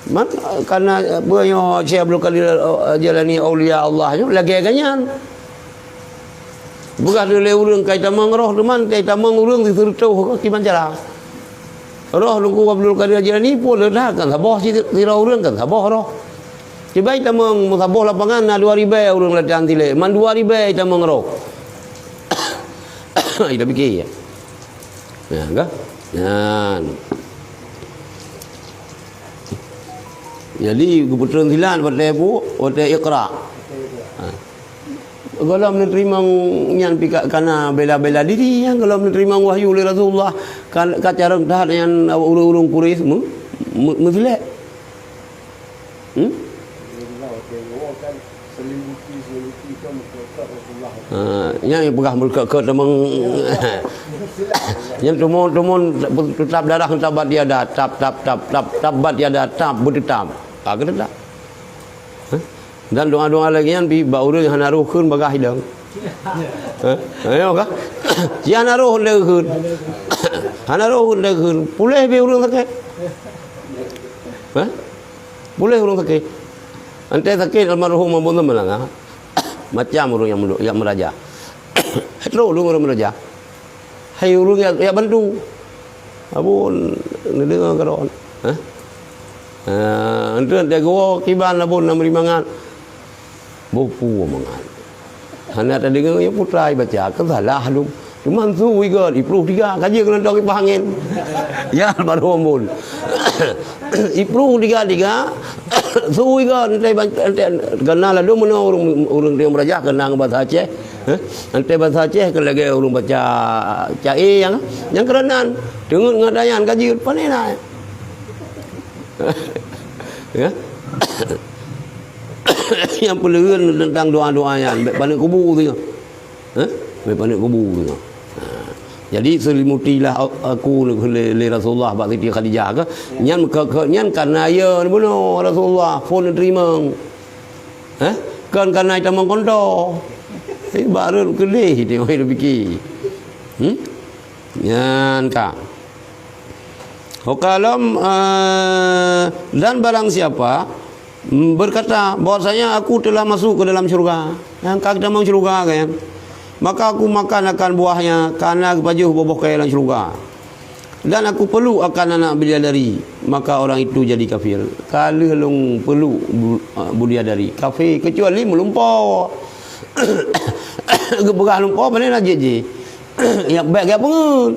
Man, karena, eh, peue nyoe Syekh Abdul Qadir, eh, Jailani aulia Allah nyoe lagée geuh nyan. Peugah lé ureuëng kai tamong roh teuma, kai tamong ureuëng siseureutoh kiban cara. Roh Teungku Abdul Qadir Jailani pun leudah kan saboh si-, sidroe ureuëng kan saboh roh. Kiban tamong meusaboh lapangan na dua ribée ureuëng latihan silek, man dua ribée tamong roh. Ida pikir ya. Ya, kan? Nyan. Jadi, geupeutreun silat watée bu-, watée Iqra. Ha. Gohlom neuteurimong nyan pih ka, kana bela-bela diri nyan gohlom neuteurimong wahyu lé Rasulullah. Ka, ka carông that nyan ureuëng-ureuëng Quraisy meu-, meu-, meusilek. Hmm? Ha, nyan nyang peugah meukeue-keue tamong. Nyan tumon-tumon teutap darah, teutap bat yada, tap, tap, tap, tap, tap bat yada, tap, beuteutap. Ka geuteutap. Hah? Dan doa-doa lagée nyan pih bak ureuëng hana roh kheun bagaih dong. Hah? Ayo kah? Ci hana roh lé kheun. Hana roh lé kheun. Puléh pih ureuëng sakét. Hah? Puléh ureuëng sakét. Anté sakét almarhum Abu Zaman Langa. Macam ureuëng nyang meulu-, nyang meuraja. Trok ureuëng meuraja. Hai ureuëng nyang, nyang bantu. Abon neudeungoe keudroe. Hah? Ah, enteuk teugoe kiban abon na meuri mangat. Boh peue mangat. Hana tadeungoe ya putra baca, kan salah tu. Cuma su igon, ipluh tiga, ka jeuet keunoe tong ipah angén. Ya, baru ambon. Ipluh tiga-tiga, su igon, enteuk ban-, enteuk, keunan ladom meunoe ureuëng, ureuëng teuh meuraja keunan bahasa Aceh. Hah? Enteuk bahasa Aceh keu lagée ureuëng baca caé nyang, nyang keuranan. Teungeut ngon dayan ka jeuet, pane na. Ya. Nyang peuleueun teuntang doa-doa nyan, bék paneuk kubu tu. Hah? Bék paneuk kubu tu. Ha. Jadi, selimutilah aku lé, lé Rasulullah bak Siti Khadijah ke? Nyan ke, ke, nyan karena ya bunoe Rasulullah phon neuteurimong. Hah? Kon kana itamong konto. Eh, baru keudeh tengok dia fikir. Hmm? Nyan ka. Hokalom, eh, dan barang siapa, mm, berkata, bahwasanya aku telah masuk ke dalam syurga. Yang ka itamong syurga kan? Maka aku makan akan buahnya, karena geupajoh boh-boh kayèe lam syurga. Dan aku peluk akan anak bidadari, maka orang itu jadi kafir. Ka lheueh lôn peluk bu-, ah, bidadari, kafé, kecuali meulumpo. Geupeugah lumpo, pane na jeuet jih. Nyang bèk geupeugah peungeut.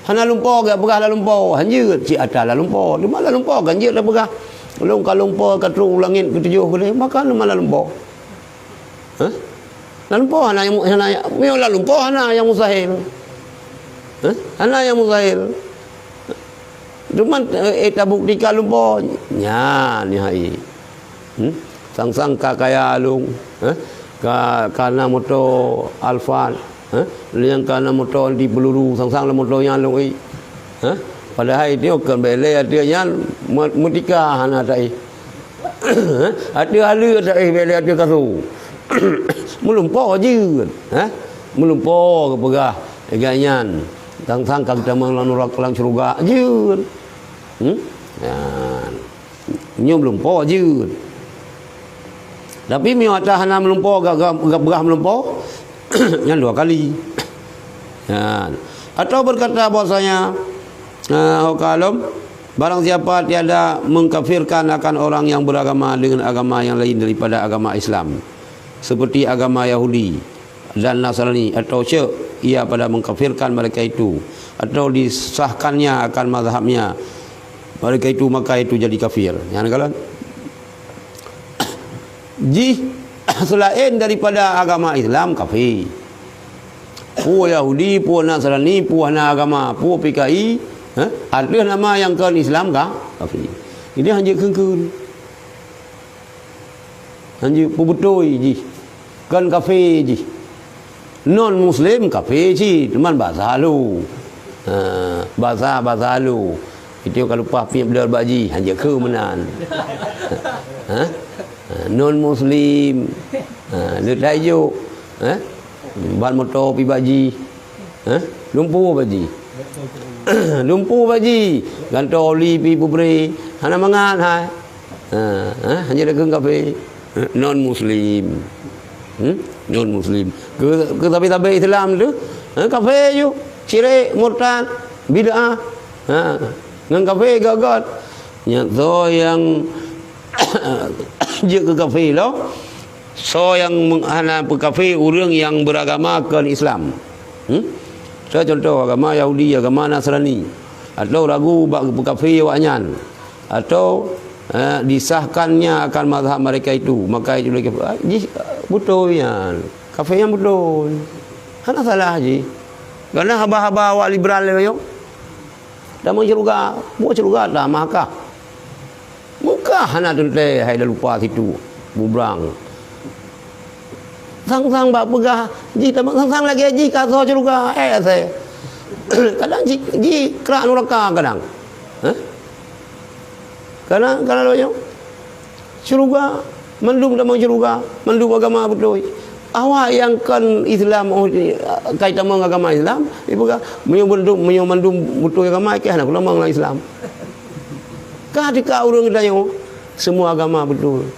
Hana lumpo geupeugah lam lumpo, hanjeuet cit atra lam lumpo. Teuma lam lumpo kan jeuet tapeugah. Lôn ka lumpo ka trok u langét keutujôh keudeh, maka teuma lam lumpo. Hah? Lam lumpo hana nyang mu-, hana nyang, meunyoe lam lumpo hana nyang mustahil. Hah? Hana nyang mustahil. Teuma, eh, eh, tabuktikan lumpo. Nyan, nyan hai. Hmm? Sang-sang ka kaya lôn, eh? Ka, ka na moto Alphard, eh? Nyang ka na moto anti peluru, sang-sang lam moto nyan lôn, eh? Eh? Padahai nyoe kon bèk lé ateueh nyan, me-, meutika hana taéh. Eh? Ateueh aleue taéh bèk lé ateueh kasô. Meulumpo jeuet, eh? Meulumpo geupeugah, eh, gobnyan. Sang-sang ka geutamong lam nuraka, lam syeuruga jeuet. Hmm? Nyan. Nyoe meulumpo jeuet. Tapi meunyoe atra hana meulumpo, ga-, ga-, ga-, peugah meulumpo, nyan dua kali. Nyan. Atau berkata bahwasanya, eh, hokalom, barang siapa tiada mengkafirkan akan orang yang beragama dengan agama yang lain daripada agama Islam, seperti agama Yahudi, dan Nasrani, atau syiek ia pada mengkafirkan mereka itu, atau disahkannya akan mazhabnya mereka itu, maka itu jadi kafir. Nyan kalon. Jih selain daripada agama Islam, kafir. Peue Yahudi, peue Nasrani, peue hana agama, peue P K I, eh, ateueh nama nyang kon Islam ka, kafir. Jadi hanjeuet kheun-kheun. Hanjeuet peubeutôi jih. Kon kafé jih. Non muslim kafé cit, teuma basa lu. Ha, basa, basa lu. Itu ka lumpah piep dor bak jih, hanjeuet kheun meunan. Ha? Ha, non muslim. Ha, le that jok. Ha? Ban moto pi bak jih. Hah? Lumpo bak jih. Lumpo bak jih. Gantoe oli pi peubre. Hana mangat hai. Ha, ha, hana takheun kafé. Ha, non muslim. Hmm? Non muslim. Keu, keu sabe-sabe Islam tu, ha, kafé ju. Syirik, murtad, bid'ah. Ha, ngon kafé göt-göt. Nyan soe nyang jeuet keu kafé lo. Soe nyang meng-, hana peukafé ureuëng nyang beragama kon Islam. Hmm? Soe contoh agama Yahudi, agama Nasrani. Atau ragu bak peukafé awaknyan. Atau, eh, disahkannya akan mazhab mereka itu. Maka itu lagi, ah, jih, Beutôi nyan. Kafé nyan beutôi. Hana salah jih. Karena haba-haba awak liberal lé nyoe. Tamong syeuruga, buet syeuruga tamah kah? Meukah hana teuntèe hai dah lupa situ, bubrang. Sang-sang bak peugah, jih tamong sang-sang lagèe jih ka soe syeuruga, eh, asai. Kadang jih, jih krak nuraka kadang. Hah? Kadang, kadang lagèe nyoe. Syeuruga, mandum tamong syeuruga, mandum agama beutôi. Awak nyang kon Islam, oh, kai tamong agama Islam, ipeugah, meunyoe mandum, meunyoe mandum beutôi agama, keu hana kutamong lam Islam. Ka teuka ureueng geutanyoe, semua agama beutôi. Nah,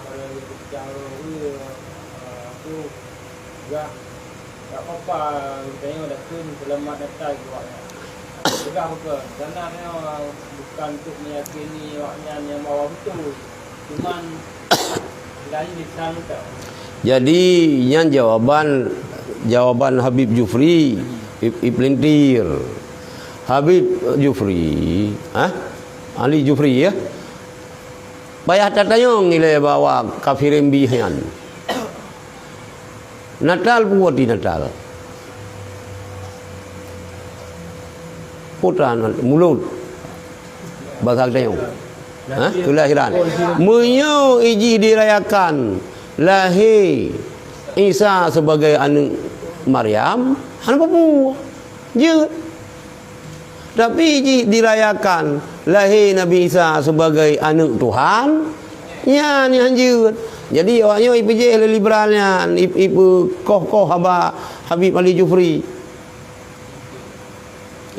baru lagi pecah roh, eh, tu, gah, tak apa-apa, geutanyoe dah kheun seulamat datang keu awaknyan. Peugah bukan, karena nyoe bukan untuk meyakini awaknyan nyang bahwa beutôi. Cuman, lain lisan tau. Jadi, nyan jawaban, jawaban Habib Jufri, ip, ip lintir. Habib Jufri, ha? Ali Jufri, ya? Payah tatanyong ilèe bak awak kafirin bih nyan. Natal peue arti Natal? Peue tan mulod. Basa geutanyoe. Ha? Kelahiran. Meunyoe ijih dirayakan lahé Isa sebagai aneuk Maryam, hana peue-peue. Jeuet. Tapi jih dirayakan lahé Nabi Isa sebagai aneuk Tuhan, nyan nyang jeuet. Jadi, awaknyoe ipeujéh lé liberal nyan, ip-, ipeukoh-koh haba Habib Ali Jufri.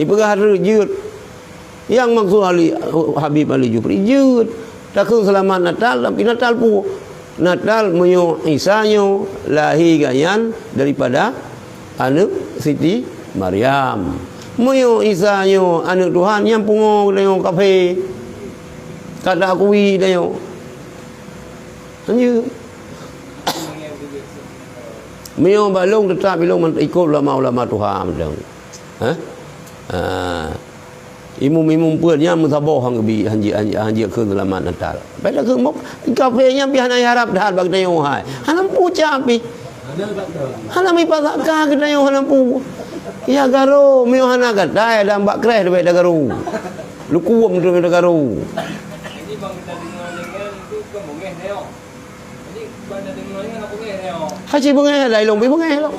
Ipeugah jeuet. Nyang maksud Ali, Habib Ali Jufri, jeuet. Takheun seulamat Natal, tapi Natal peue? Natal meunyoe Isa nyoe lahé gobnyan daripada aneuk Siti Maryam. Meunyoe Isa nyoe aneuk Tuhan, nyan pungo geutanyoe kafé. Ka taakui tanyoe. Lanjut. Meunyoe bak lôn teutap ilôn ikot ulama-ulama tuha mantong. Hah? Ah. Imum-imum peuet nyan meusaboh han geubi, han jeuet, han jeuet, han jeuet kheun seulamat Natal. Bèk takheun mok, kafé nyan pih hana harab that bak geutanyoe hai. Hana meupucap pih. Hana meuipat zaka geutanyoe hana meupu. Ya garo, meunyoe hana gatai dan bak kreh leubeh tagaro. Lukuem tu tagaro. Hana beungèh, laén lôn pih beungèh lom.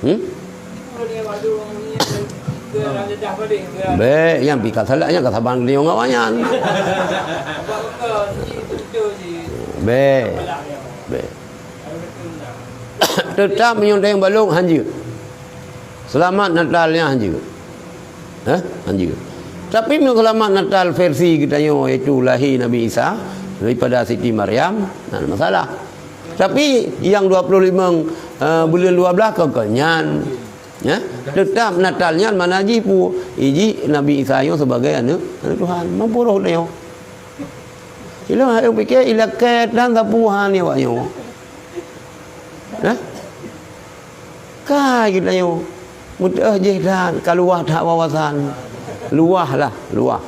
Hmm? Bèk, nyang pih ka salah, nyang ka saban geutanyoe ngon awaknyan. Bèk. Bèk. Teutap meunyoe teueng balong han jeuet. Seulamat Natal nyan han jeuet. Hah? Han jeuet. Tapi meunyoe seulamat Natal versi geutanyoe, yaitu lahé Nabi Isa daripada Siti Maryam, hana masalah. Tapi nyang dua puluh lima, eh, buleuen dua belas kon, kon nyan. Ya? Teutap Natal nyan makna jih peue? Ijih Nabi Isa nyoe sebagai aneuk, aneuk Tuhan. Mampu roh tanyoe. Ilôn hai piké ilakèe dan sapeue han nyoe awaknyoe. Nah? Kai geutanyoe. Meuteuh jih dan ka luwah that wawasan. Luwah lah, luwah.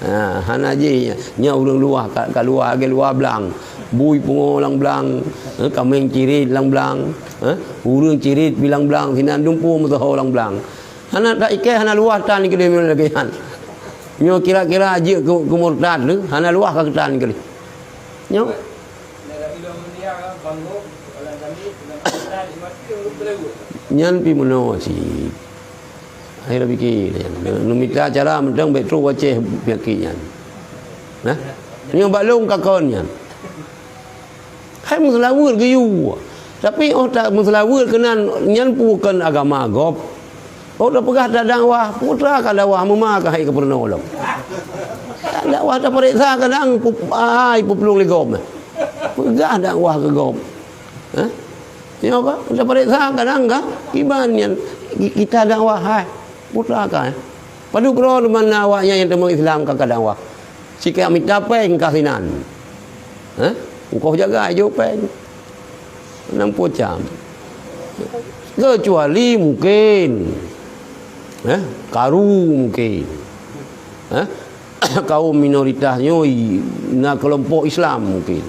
Ha, hana jih nyan ureueng luwah ka, ka luwah lagèe luwah blang. Bui pungo lam blang, eh, kaméng cirit lam blang, eh, ureueng cirit pih lam blang, sinan dumpeue meusaho lam blang. Hana ta ikèe, hana luwah tan keudéh lagèe nyan. Nyoe kira-kira jeuet keu, keu murtad tu, hana luwah ka keutan keudéh. Nyoe. Nyan pih meunoe cit. Hai lôn piké nyan. Neumita cara mantong bèk trok u Aceh penyakit nyan. Nah, nyoe bak lôn ka kon nyan. Hai meuseulaweuet geuyue. Tapi óh that meuseulaweuet keunan nyan peue kon agama gob. Óh tapeugah tadakwah, putra ka dakwah meuma ka hai keupeureunoe lom. Dakwah tapareksa kadang pu-, ai peuplueng lé gob. Peugah dakwah keu gob. Hah? Nyoe ka, tapareksa kadang ka, kiban nyan ki-, kita dakwah hai. Putra ka, eh. Padub droe teuma na awaknyan nyang teuma Islam ka, ka dakwah. Sikak mita péng ka sinan. Hah? Engkoh jaga jok péng. Nam pocam. Kecuali mungkin, eh, karu mungkin. Eh? kaum minoritas nyoe i-, na keulompok Islam mungkin.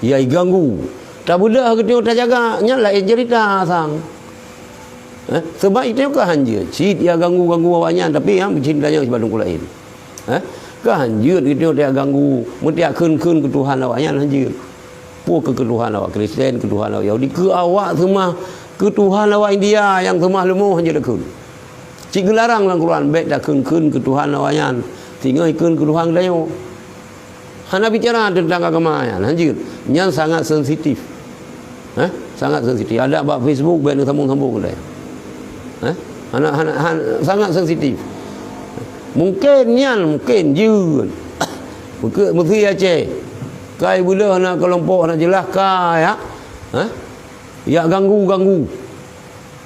Ya, iganggu. Tabeudôh geutanyoe tajaga, nyan laén ceurita sang. Eh, sabab itu ka hanjeuet. Cit ya ganggu-ganggu awaknyan, tapi ya meucit tanyong sibatung laén. Eh, ka hanjeuet geutanyoe tajak ganggu, meutiak kheun-kheun keu Tuhan awaknyan hanjeuet. Peue keu keutuhan awak Kristen, keutuhan awak Yahudi, keu awak seumah, keutuhan awak India nyang seumah leumo hanjeuet takheun. Cit geularang lam Quran, bèk takheun-kheun keutuhan awaknyan, singoh ikheun keutuhan geutanyoe. Hana bicara teuntang agama nyan, hanjeuet. Nyan sangat sensitif. Hah? Sangat sensitif. Ada bak Facebook, bèk neusambung-sambung keu tanyoe. Hah? Hana, hana, han-, sangat sensitif. Mungkin nyan, mungkin jeuet. Mungkin meusi Aceh. Kai beudôh na keulompok hana jeulaih ka ya. Hah? Ya ganggu-ganggu.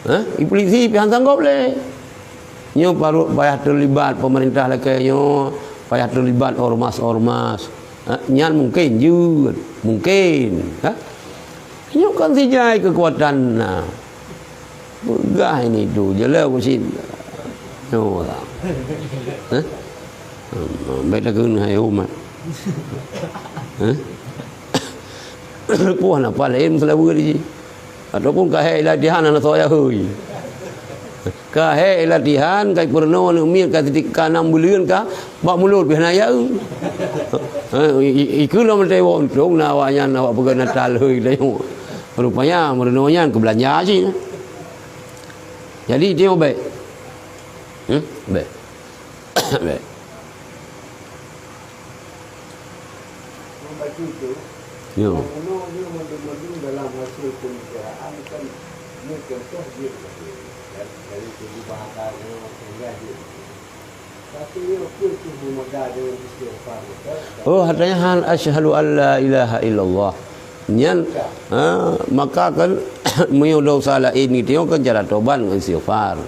Hah? Polisi pih han sanggob lé. Nyoe parot payah teulibat pemerintah lakèe nyoe, payah teulibat ormas-ormas. Ha, nyan mungken jeuet, mungken, ha? Nyoe kan sijai keukuatan na. Peugah ini tu, jeuleu ku cit. Nyoe lah. Ha? Hmm, bèk takheun hai umat. Ha? Peue hana paléng seulaweue jih. Ataupun ka hék latihan hana soe yahôi. Ka hék latihan, ka peurunoe aneuk miet, ka siti-, ka nam buleuen ka bak mulod pih hana yahôi. Eh, i-, i-, ikheun lom teuwoe untông na awaknyan awak peugah Natal hôi teuwoe. Rupanya meurunoe nyan keu beulanja cit. Jadi teuwoe bèk. Hmm? Bèk. Bèk. Membaca itu, Yo. Bunoe nyoe mandum-mandum dalam hasil pembicaraan kan, nyoe contoh jeuet lagèe dari, dari segi bahasa nyoe, sehingga jeuet. Tapi nyoe peue cit meumada deungon istighfar, beutôi? Oh, hana hal asyhadu an la ilaha illallah. Nyan, ha, maka kan meunyoe desya laén geutanyoe kan cara tobat ngon istighfar.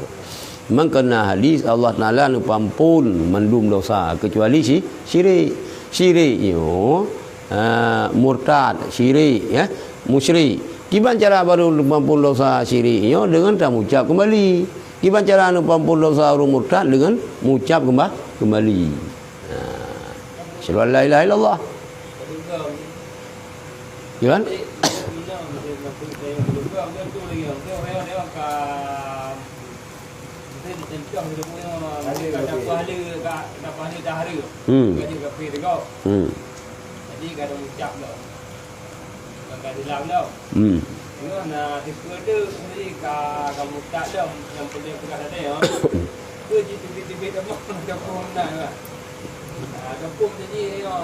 Memang keu na hadis Allah Taala neupeuampôn mandum desya keucuali syi-, syirik. Syirik nyoe, ha, murtad, syirik, ya, musyrik. Kiban cara barô neupeuampôn desya syirik nyoe deungon tamucab keumbali. Kiban cara neupeuampôn desya ureueng murtad deungon mucab keumba-, keumbali. Ha. Asyhadu an la ilaha illallah. Ya kan? Hmm. Hmm. Hmm. Nyoe na teupeue deuh, jadi ka, ka murtad lom, nyang peudeh peugah tadi, ya. Ke jiteubiet-teubiet tamong, ataupun na, ataupun jadi, ya,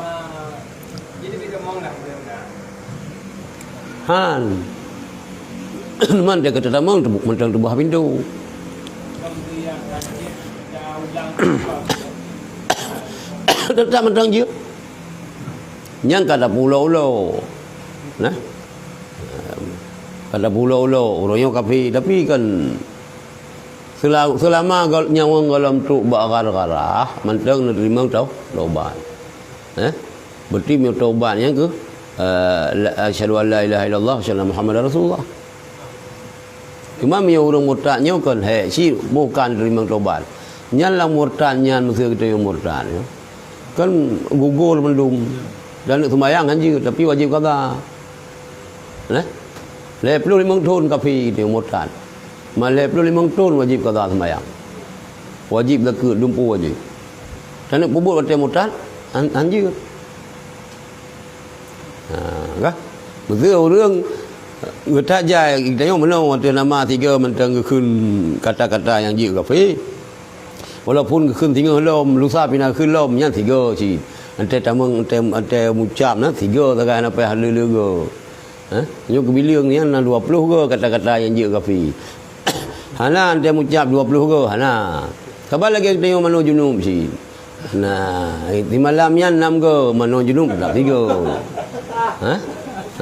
jiteubiet tamong lah, na. Han. Man dia kata tamong, teubu-, mantong teuboh pintu. Tetap mantong jeuet. Nyang ka tapeulo-ulo. Nah. Ka tapeulo-ulo, ureueng nyoe kafé, tapi kan sela-, selama gol-, nyawöng gohlom trok bak gara-gara, mantong neuteurimong tau-, tobat. Eh? Berarti meunyoe tobat nyan keuh, eh, la, asyhadu an la ilaha illallah, asyhadu anna Muhammadar Rasulullah. Cuma meunyoe ureueng murtad nyoe kon hék cit, bukan teurimong tobat. Nyan lam murtad nyan, meusé geutanyoe murtad nyoe. Kan gugor mandum. Dan neuk seumayang hanjeuet, tapi wajéb qadha. Nah, lhèe ploh limong thon kafé geutanyoe murtad. Ma lhèe ploh limong thon wajéb qadha seumayang. Wajéb zakeuet, dumpeue wajéb. Taneuk peubuet watèe murtad, han-, hanjeuet. Ha, kah? Meusé ureueng geutajai, geutanyoe meunoe watèe nama sigoe mantong geukheun kata-kata nyang jeuet kafé. Walaupun geukheun singoh lom, lusa pih na geukheun lom, nyan sigoe cit. Watèe tamong, watèe, watèe mucab na sigoe sagai, hana payah lé-lé goe. Ha? Nyoe keubileung nyan na dua ploh goe kata-kata nyang jeuet kafé. Hana, watèe mucab dua ploh goe, hana. Saban lagèe geutanyoe manoe junub cit. Nah, di malam nyan nam goe manoe junub, teutap sigoe. Ha?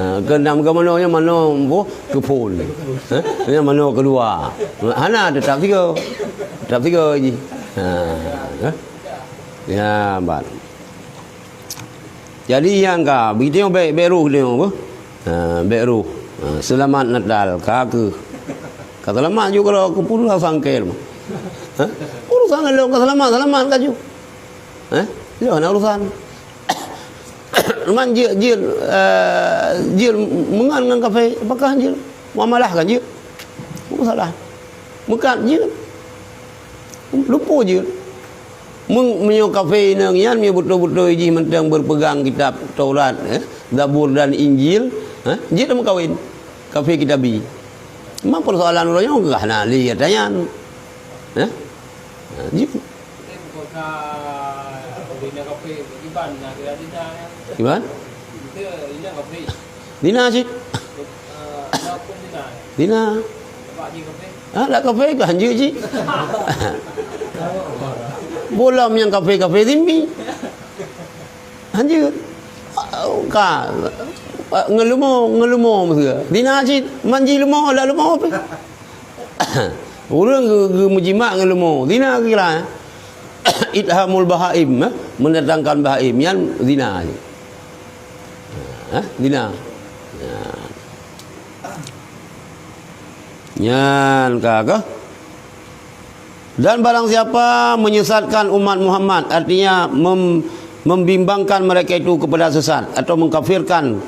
Ha, keu nam goe manoe nyan manoe boh keuphon. Ha? Nyan manoe keudua. Hana, teutap sigoe. Teutap sigoe jih. Ha. Ha? Ya, ban. Jadi nyang ka, geutanyoe bèk, bèk roh geutanyoe, beuh. Ha, bèk roh. Ha, seulamat Natal, ka keuh. Ka seulamat ju keudroe, keu peue sangkém. Ha? Urosan lôn ka seulamat, seulamat ka ju. Ha? Nyoe hana urusan. Man jeuet, jeuet, eh, jeuet meungon ngon kafé, apakah jeuet muamalah kan jeuet? Masalah. Meukat jeuet. Lupo jeuet. Meung-, meunyoe kafé inong nyan, meunyoe beutôi-beutôi jih mantong berpegang kitab Taurat, eh, Zabur dan Injil, eh, jeuet meukawen. Kafé kitabi. Memang persoalan uroe nyoe gah na lé ata nyan. Eh? Ha, jeuet. Iban? Zina cit. Zina. Ah, dak kafé ka hanjeuet cit. Bolam nyang kafé-kafé zimmi. Hanjeuet. Ka ngeulumo, ngeulumo meuseu. Zina cit, manji leumo, dak leumo pih. Ureueng geu-, geumeujimak ngon leumo, zina geukira, eh? It'amul bahaim, eh? Mendatangkan bahaim, nyan zina. Eh? Zina. Ya. Nyan ka keuh. Dan barang siapa menyesatkan umat Muhammad, artinya mem-, membimbangkan mereka itu kepada sesat atau mengkafirkan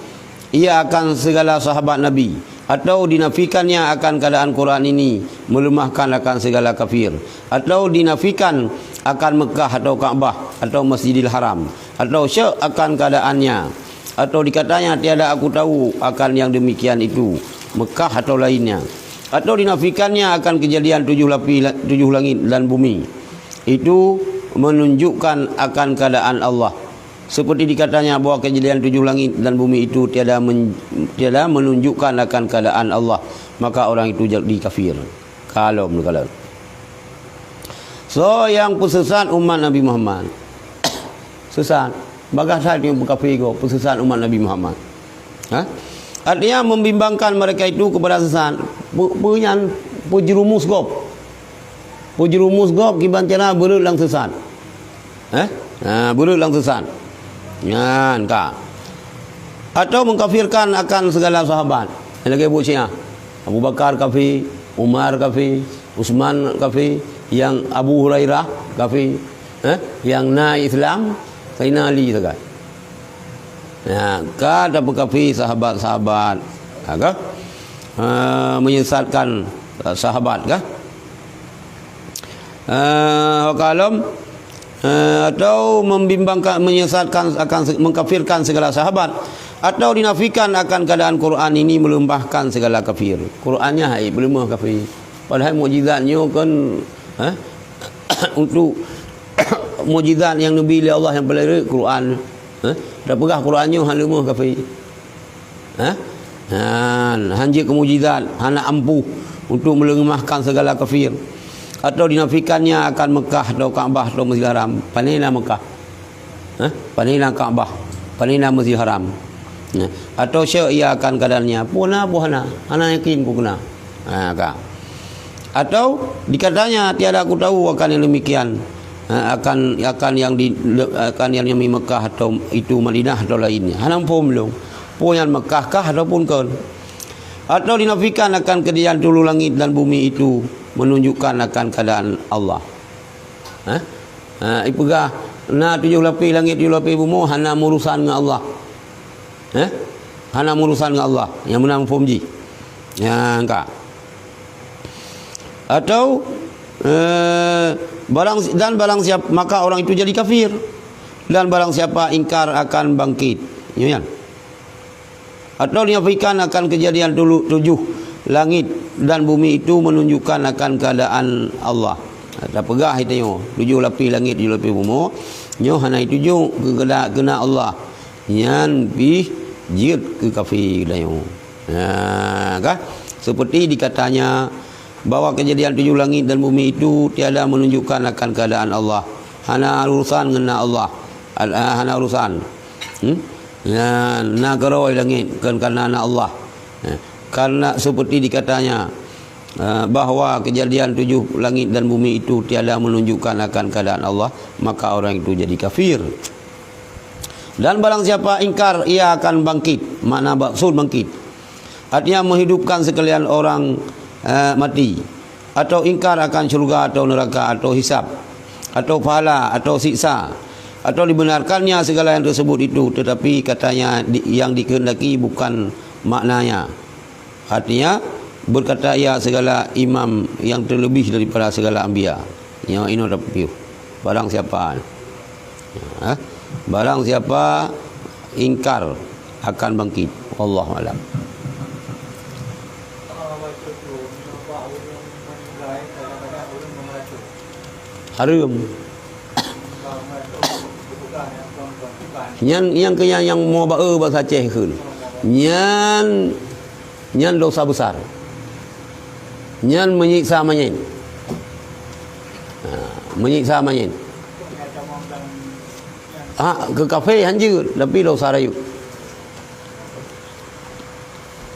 ia akan segala sahabat Nabi, atau dinafikannya akan keadaan Quran ini, melemahkan akan segala kafir, atau dinafikan akan Mekah atau Ka'bah atau Masjidil Haram, atau syak akan keadaannya, atau dikatanya, "Tiada aku tahu akan yang demikian itu, Mekah atau lainnya," atau dinafikannya akan kejadian tujuh lapi-, tujuh langit dan bumi, itu menunjukkan akan keadaan Allah. Seperti dikatanya bahwa kejadian tujuh langit dan bumi itu tiada men-, tiada menunjukkan akan keadaan Allah, maka orang itu jadi kafir. Kalom, kalom. So, nyang peusesat umat Nabi Muhammad. Sesat. Bagaih that nyang beukafé gob, peusesat umat Nabi Muhammad. Ha? Artinya, membimbangkan mereka itu kepada sesat. Pe-, pe-, nyan, peujerumus gob. Peujerumus gob kiban cara beureuet lam sesat. Eh? Ha, beureuet lam sesat. Nyan ka. Atau mengkafirkan akan segala sahabat. Lagèe buet Syiah. Abu Bakar kafé, Umar kafé, Utsman kafé, nyang Abu Hurairah kafé. Eh? Nyang na Islam, Saidina Ali sagai. Ya, ka tapeukafé sahabat-sahabat. Ha, ka? Ha, menyesatkan, eh, sahabat, ka? Eh, kalom, eh, atau membimbangkan, menyesatkan akan se-, mengkafirkan segala sahabat, atau dinafikan akan keadaan Quran ini melemahkan segala kafir. Qurannya hai, melemah kafir. Padahai mukjizat nyoe kan, eh, untuk mukjizat yang neubi lé Allah yang paling Quran. Eh, tapeugah Quran nyoe hana lemah kafir. Ha? Nyan, hanjeuet keu mukjizat, hana ampuh untuk meuleumahkan segala kafir. Atau dinafikannya akan Mekah atau Ka'bah atau Masjidil Haram. Pane na Mekah? Ha? Pane na Ka'bah? Pane na Masjidil Haram? Nah, atau syak ia akan keadaannya. Peue na, peue hana. Hana yakin peue keunan. Ha, ka. Atau dikatanya, "Tiada aku tahu akan yang demikian, ha, akan, akan yang di, akan yang di Mekah atau itu Madinah atau lainnya." Hana muphom lôn. Peue nyan Mekah kah ataupun kon? Atau dinafikan akan kejadian tujuh langit dan bumi itu menunjukkan akan keadaan Allah. Ha? Ha, ipeugah, na tujoh lapéh langét, tujoh lapéh bumoe, hana meurusan ngon Allah. Ha? Hana meurusan ngon Allah. Nyang meunan muphom jih. Nyang ka. Atau, eh, barang si-, dan barang siap-, maka orang itu jadi kafir. Dan barang siapa ingkar akan bangkit. Nyo nyan. Atau dinafikan akan kejadian tulu-, tujuh langit dan bumi itu menunjukkan akan keadaan Allah. Tapeugah tanyoe, tujoh lapéh langét, tujoh lapéh bumoe, nyoe hana jituju keu keuheundak, keuheundak Allah. Nyan pih jeuet keu kafé tanyoe. Nah, kah? Seperti dikatanya, bahwa kejadian tujuh langit dan bumi itu tiada menunjukkan akan keadaan Allah. Hana urusan ngon Allah. Al-, ah, hana urusan. Hmm? Na, na keurôi langét, kon karena na Allah. Eh, karena seperti dikatanya, eh, bahwa kejadian tujuh langit dan bumi itu tiada menunjukkan akan keadaan Allah, maka orang itu jadi kafir. Dan barang siapa ingkar, ia akan bangkit. Makna maksud bangkit. Artinya menghidupkan sekalian orang, eh, mati. Atau ingkar akan syurga atau neraka, atau hisab, atau pahala, atau siksa. Atau dibenarkannya segala yang tersebut itu, tetapi katanya di, yang dikehendaki bukan maknanya. Artinya, berkata ia segala imam yang terlebih daripada segala anbiya. Nyoe inoe tapiôh. Barang siapa, ha? Barang siapa ingkar akan bangkit. Wallahu alam. Hareuem. Nyan, nyan keu nyang, nyang mo ba-e basa Aceh kheun. Nyan, nyan dosa besar. Nyan menyiksa mayét. Ha, menyiksa mayét. Ha, keu kafé hanjeuet, tapi dosa rayeuk.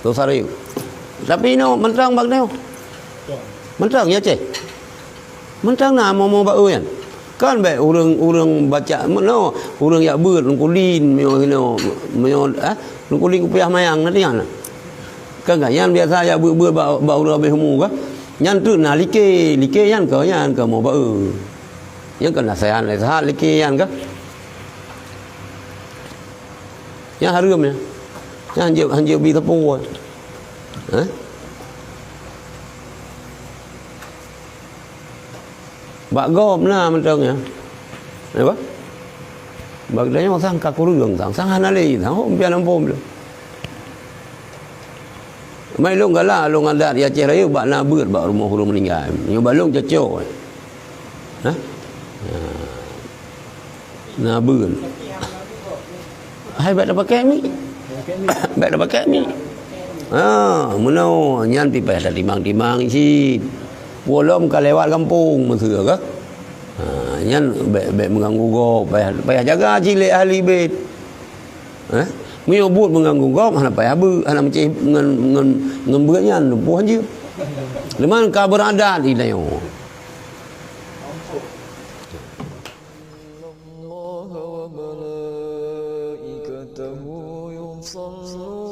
Dosa rayeuk. Tapi inoe mantong bak nyoe. Mantong ya, Ceh. Mantong na mo-mo ba-e nyan. Kan bèk ureueng, ureueng baca meunoe, ureueng jak beuet lungkulin meunyoe hinoe, meunyoe, eh, lungkulin kupiah mayang na tiang na. Kan, kan nyan biasa jak beuet-beuet bak, bak ureueng habéh umu kah. Nyan teuk na like, like nyan keu, nyan keu mo ba-e. Nyan keu naseuhat, naseuhat like nyan kah. Nyan hareuem nyan. Nyan hanjeuet, hanjeuet bi teupeu. Hah? Bak gob na mantong nyan. Napa? Bak geutanyoe sang ka kureueng sang, sang hana lé sang, hom pian ampôn lé. Mai lôn galak lôn adat di Aceh Rayeuk bak na beuet bak rumoh ureueng meuninggai. Nyoe bak lôn cocok. Hah? Na beuet. Hai, bèk tapakèk mi. Bèk tapakèk mi. Ha, meunoe nyan pih payah tatimang-timang cit. Peue lom ka lewat gampông meuseue ka. Ha, nyan bèk, bèk meuganggu gob, payah, payah jaga cit lé ahli bét. Eh? Meunyoe buet meuganggu gob, hana payah beuet, hana meucéh ngon, ngon, ngon beuet nyan, lumpoh hanjeuet. Leumah ka beuradat di tanyoe. إن الله وملائكته يصلون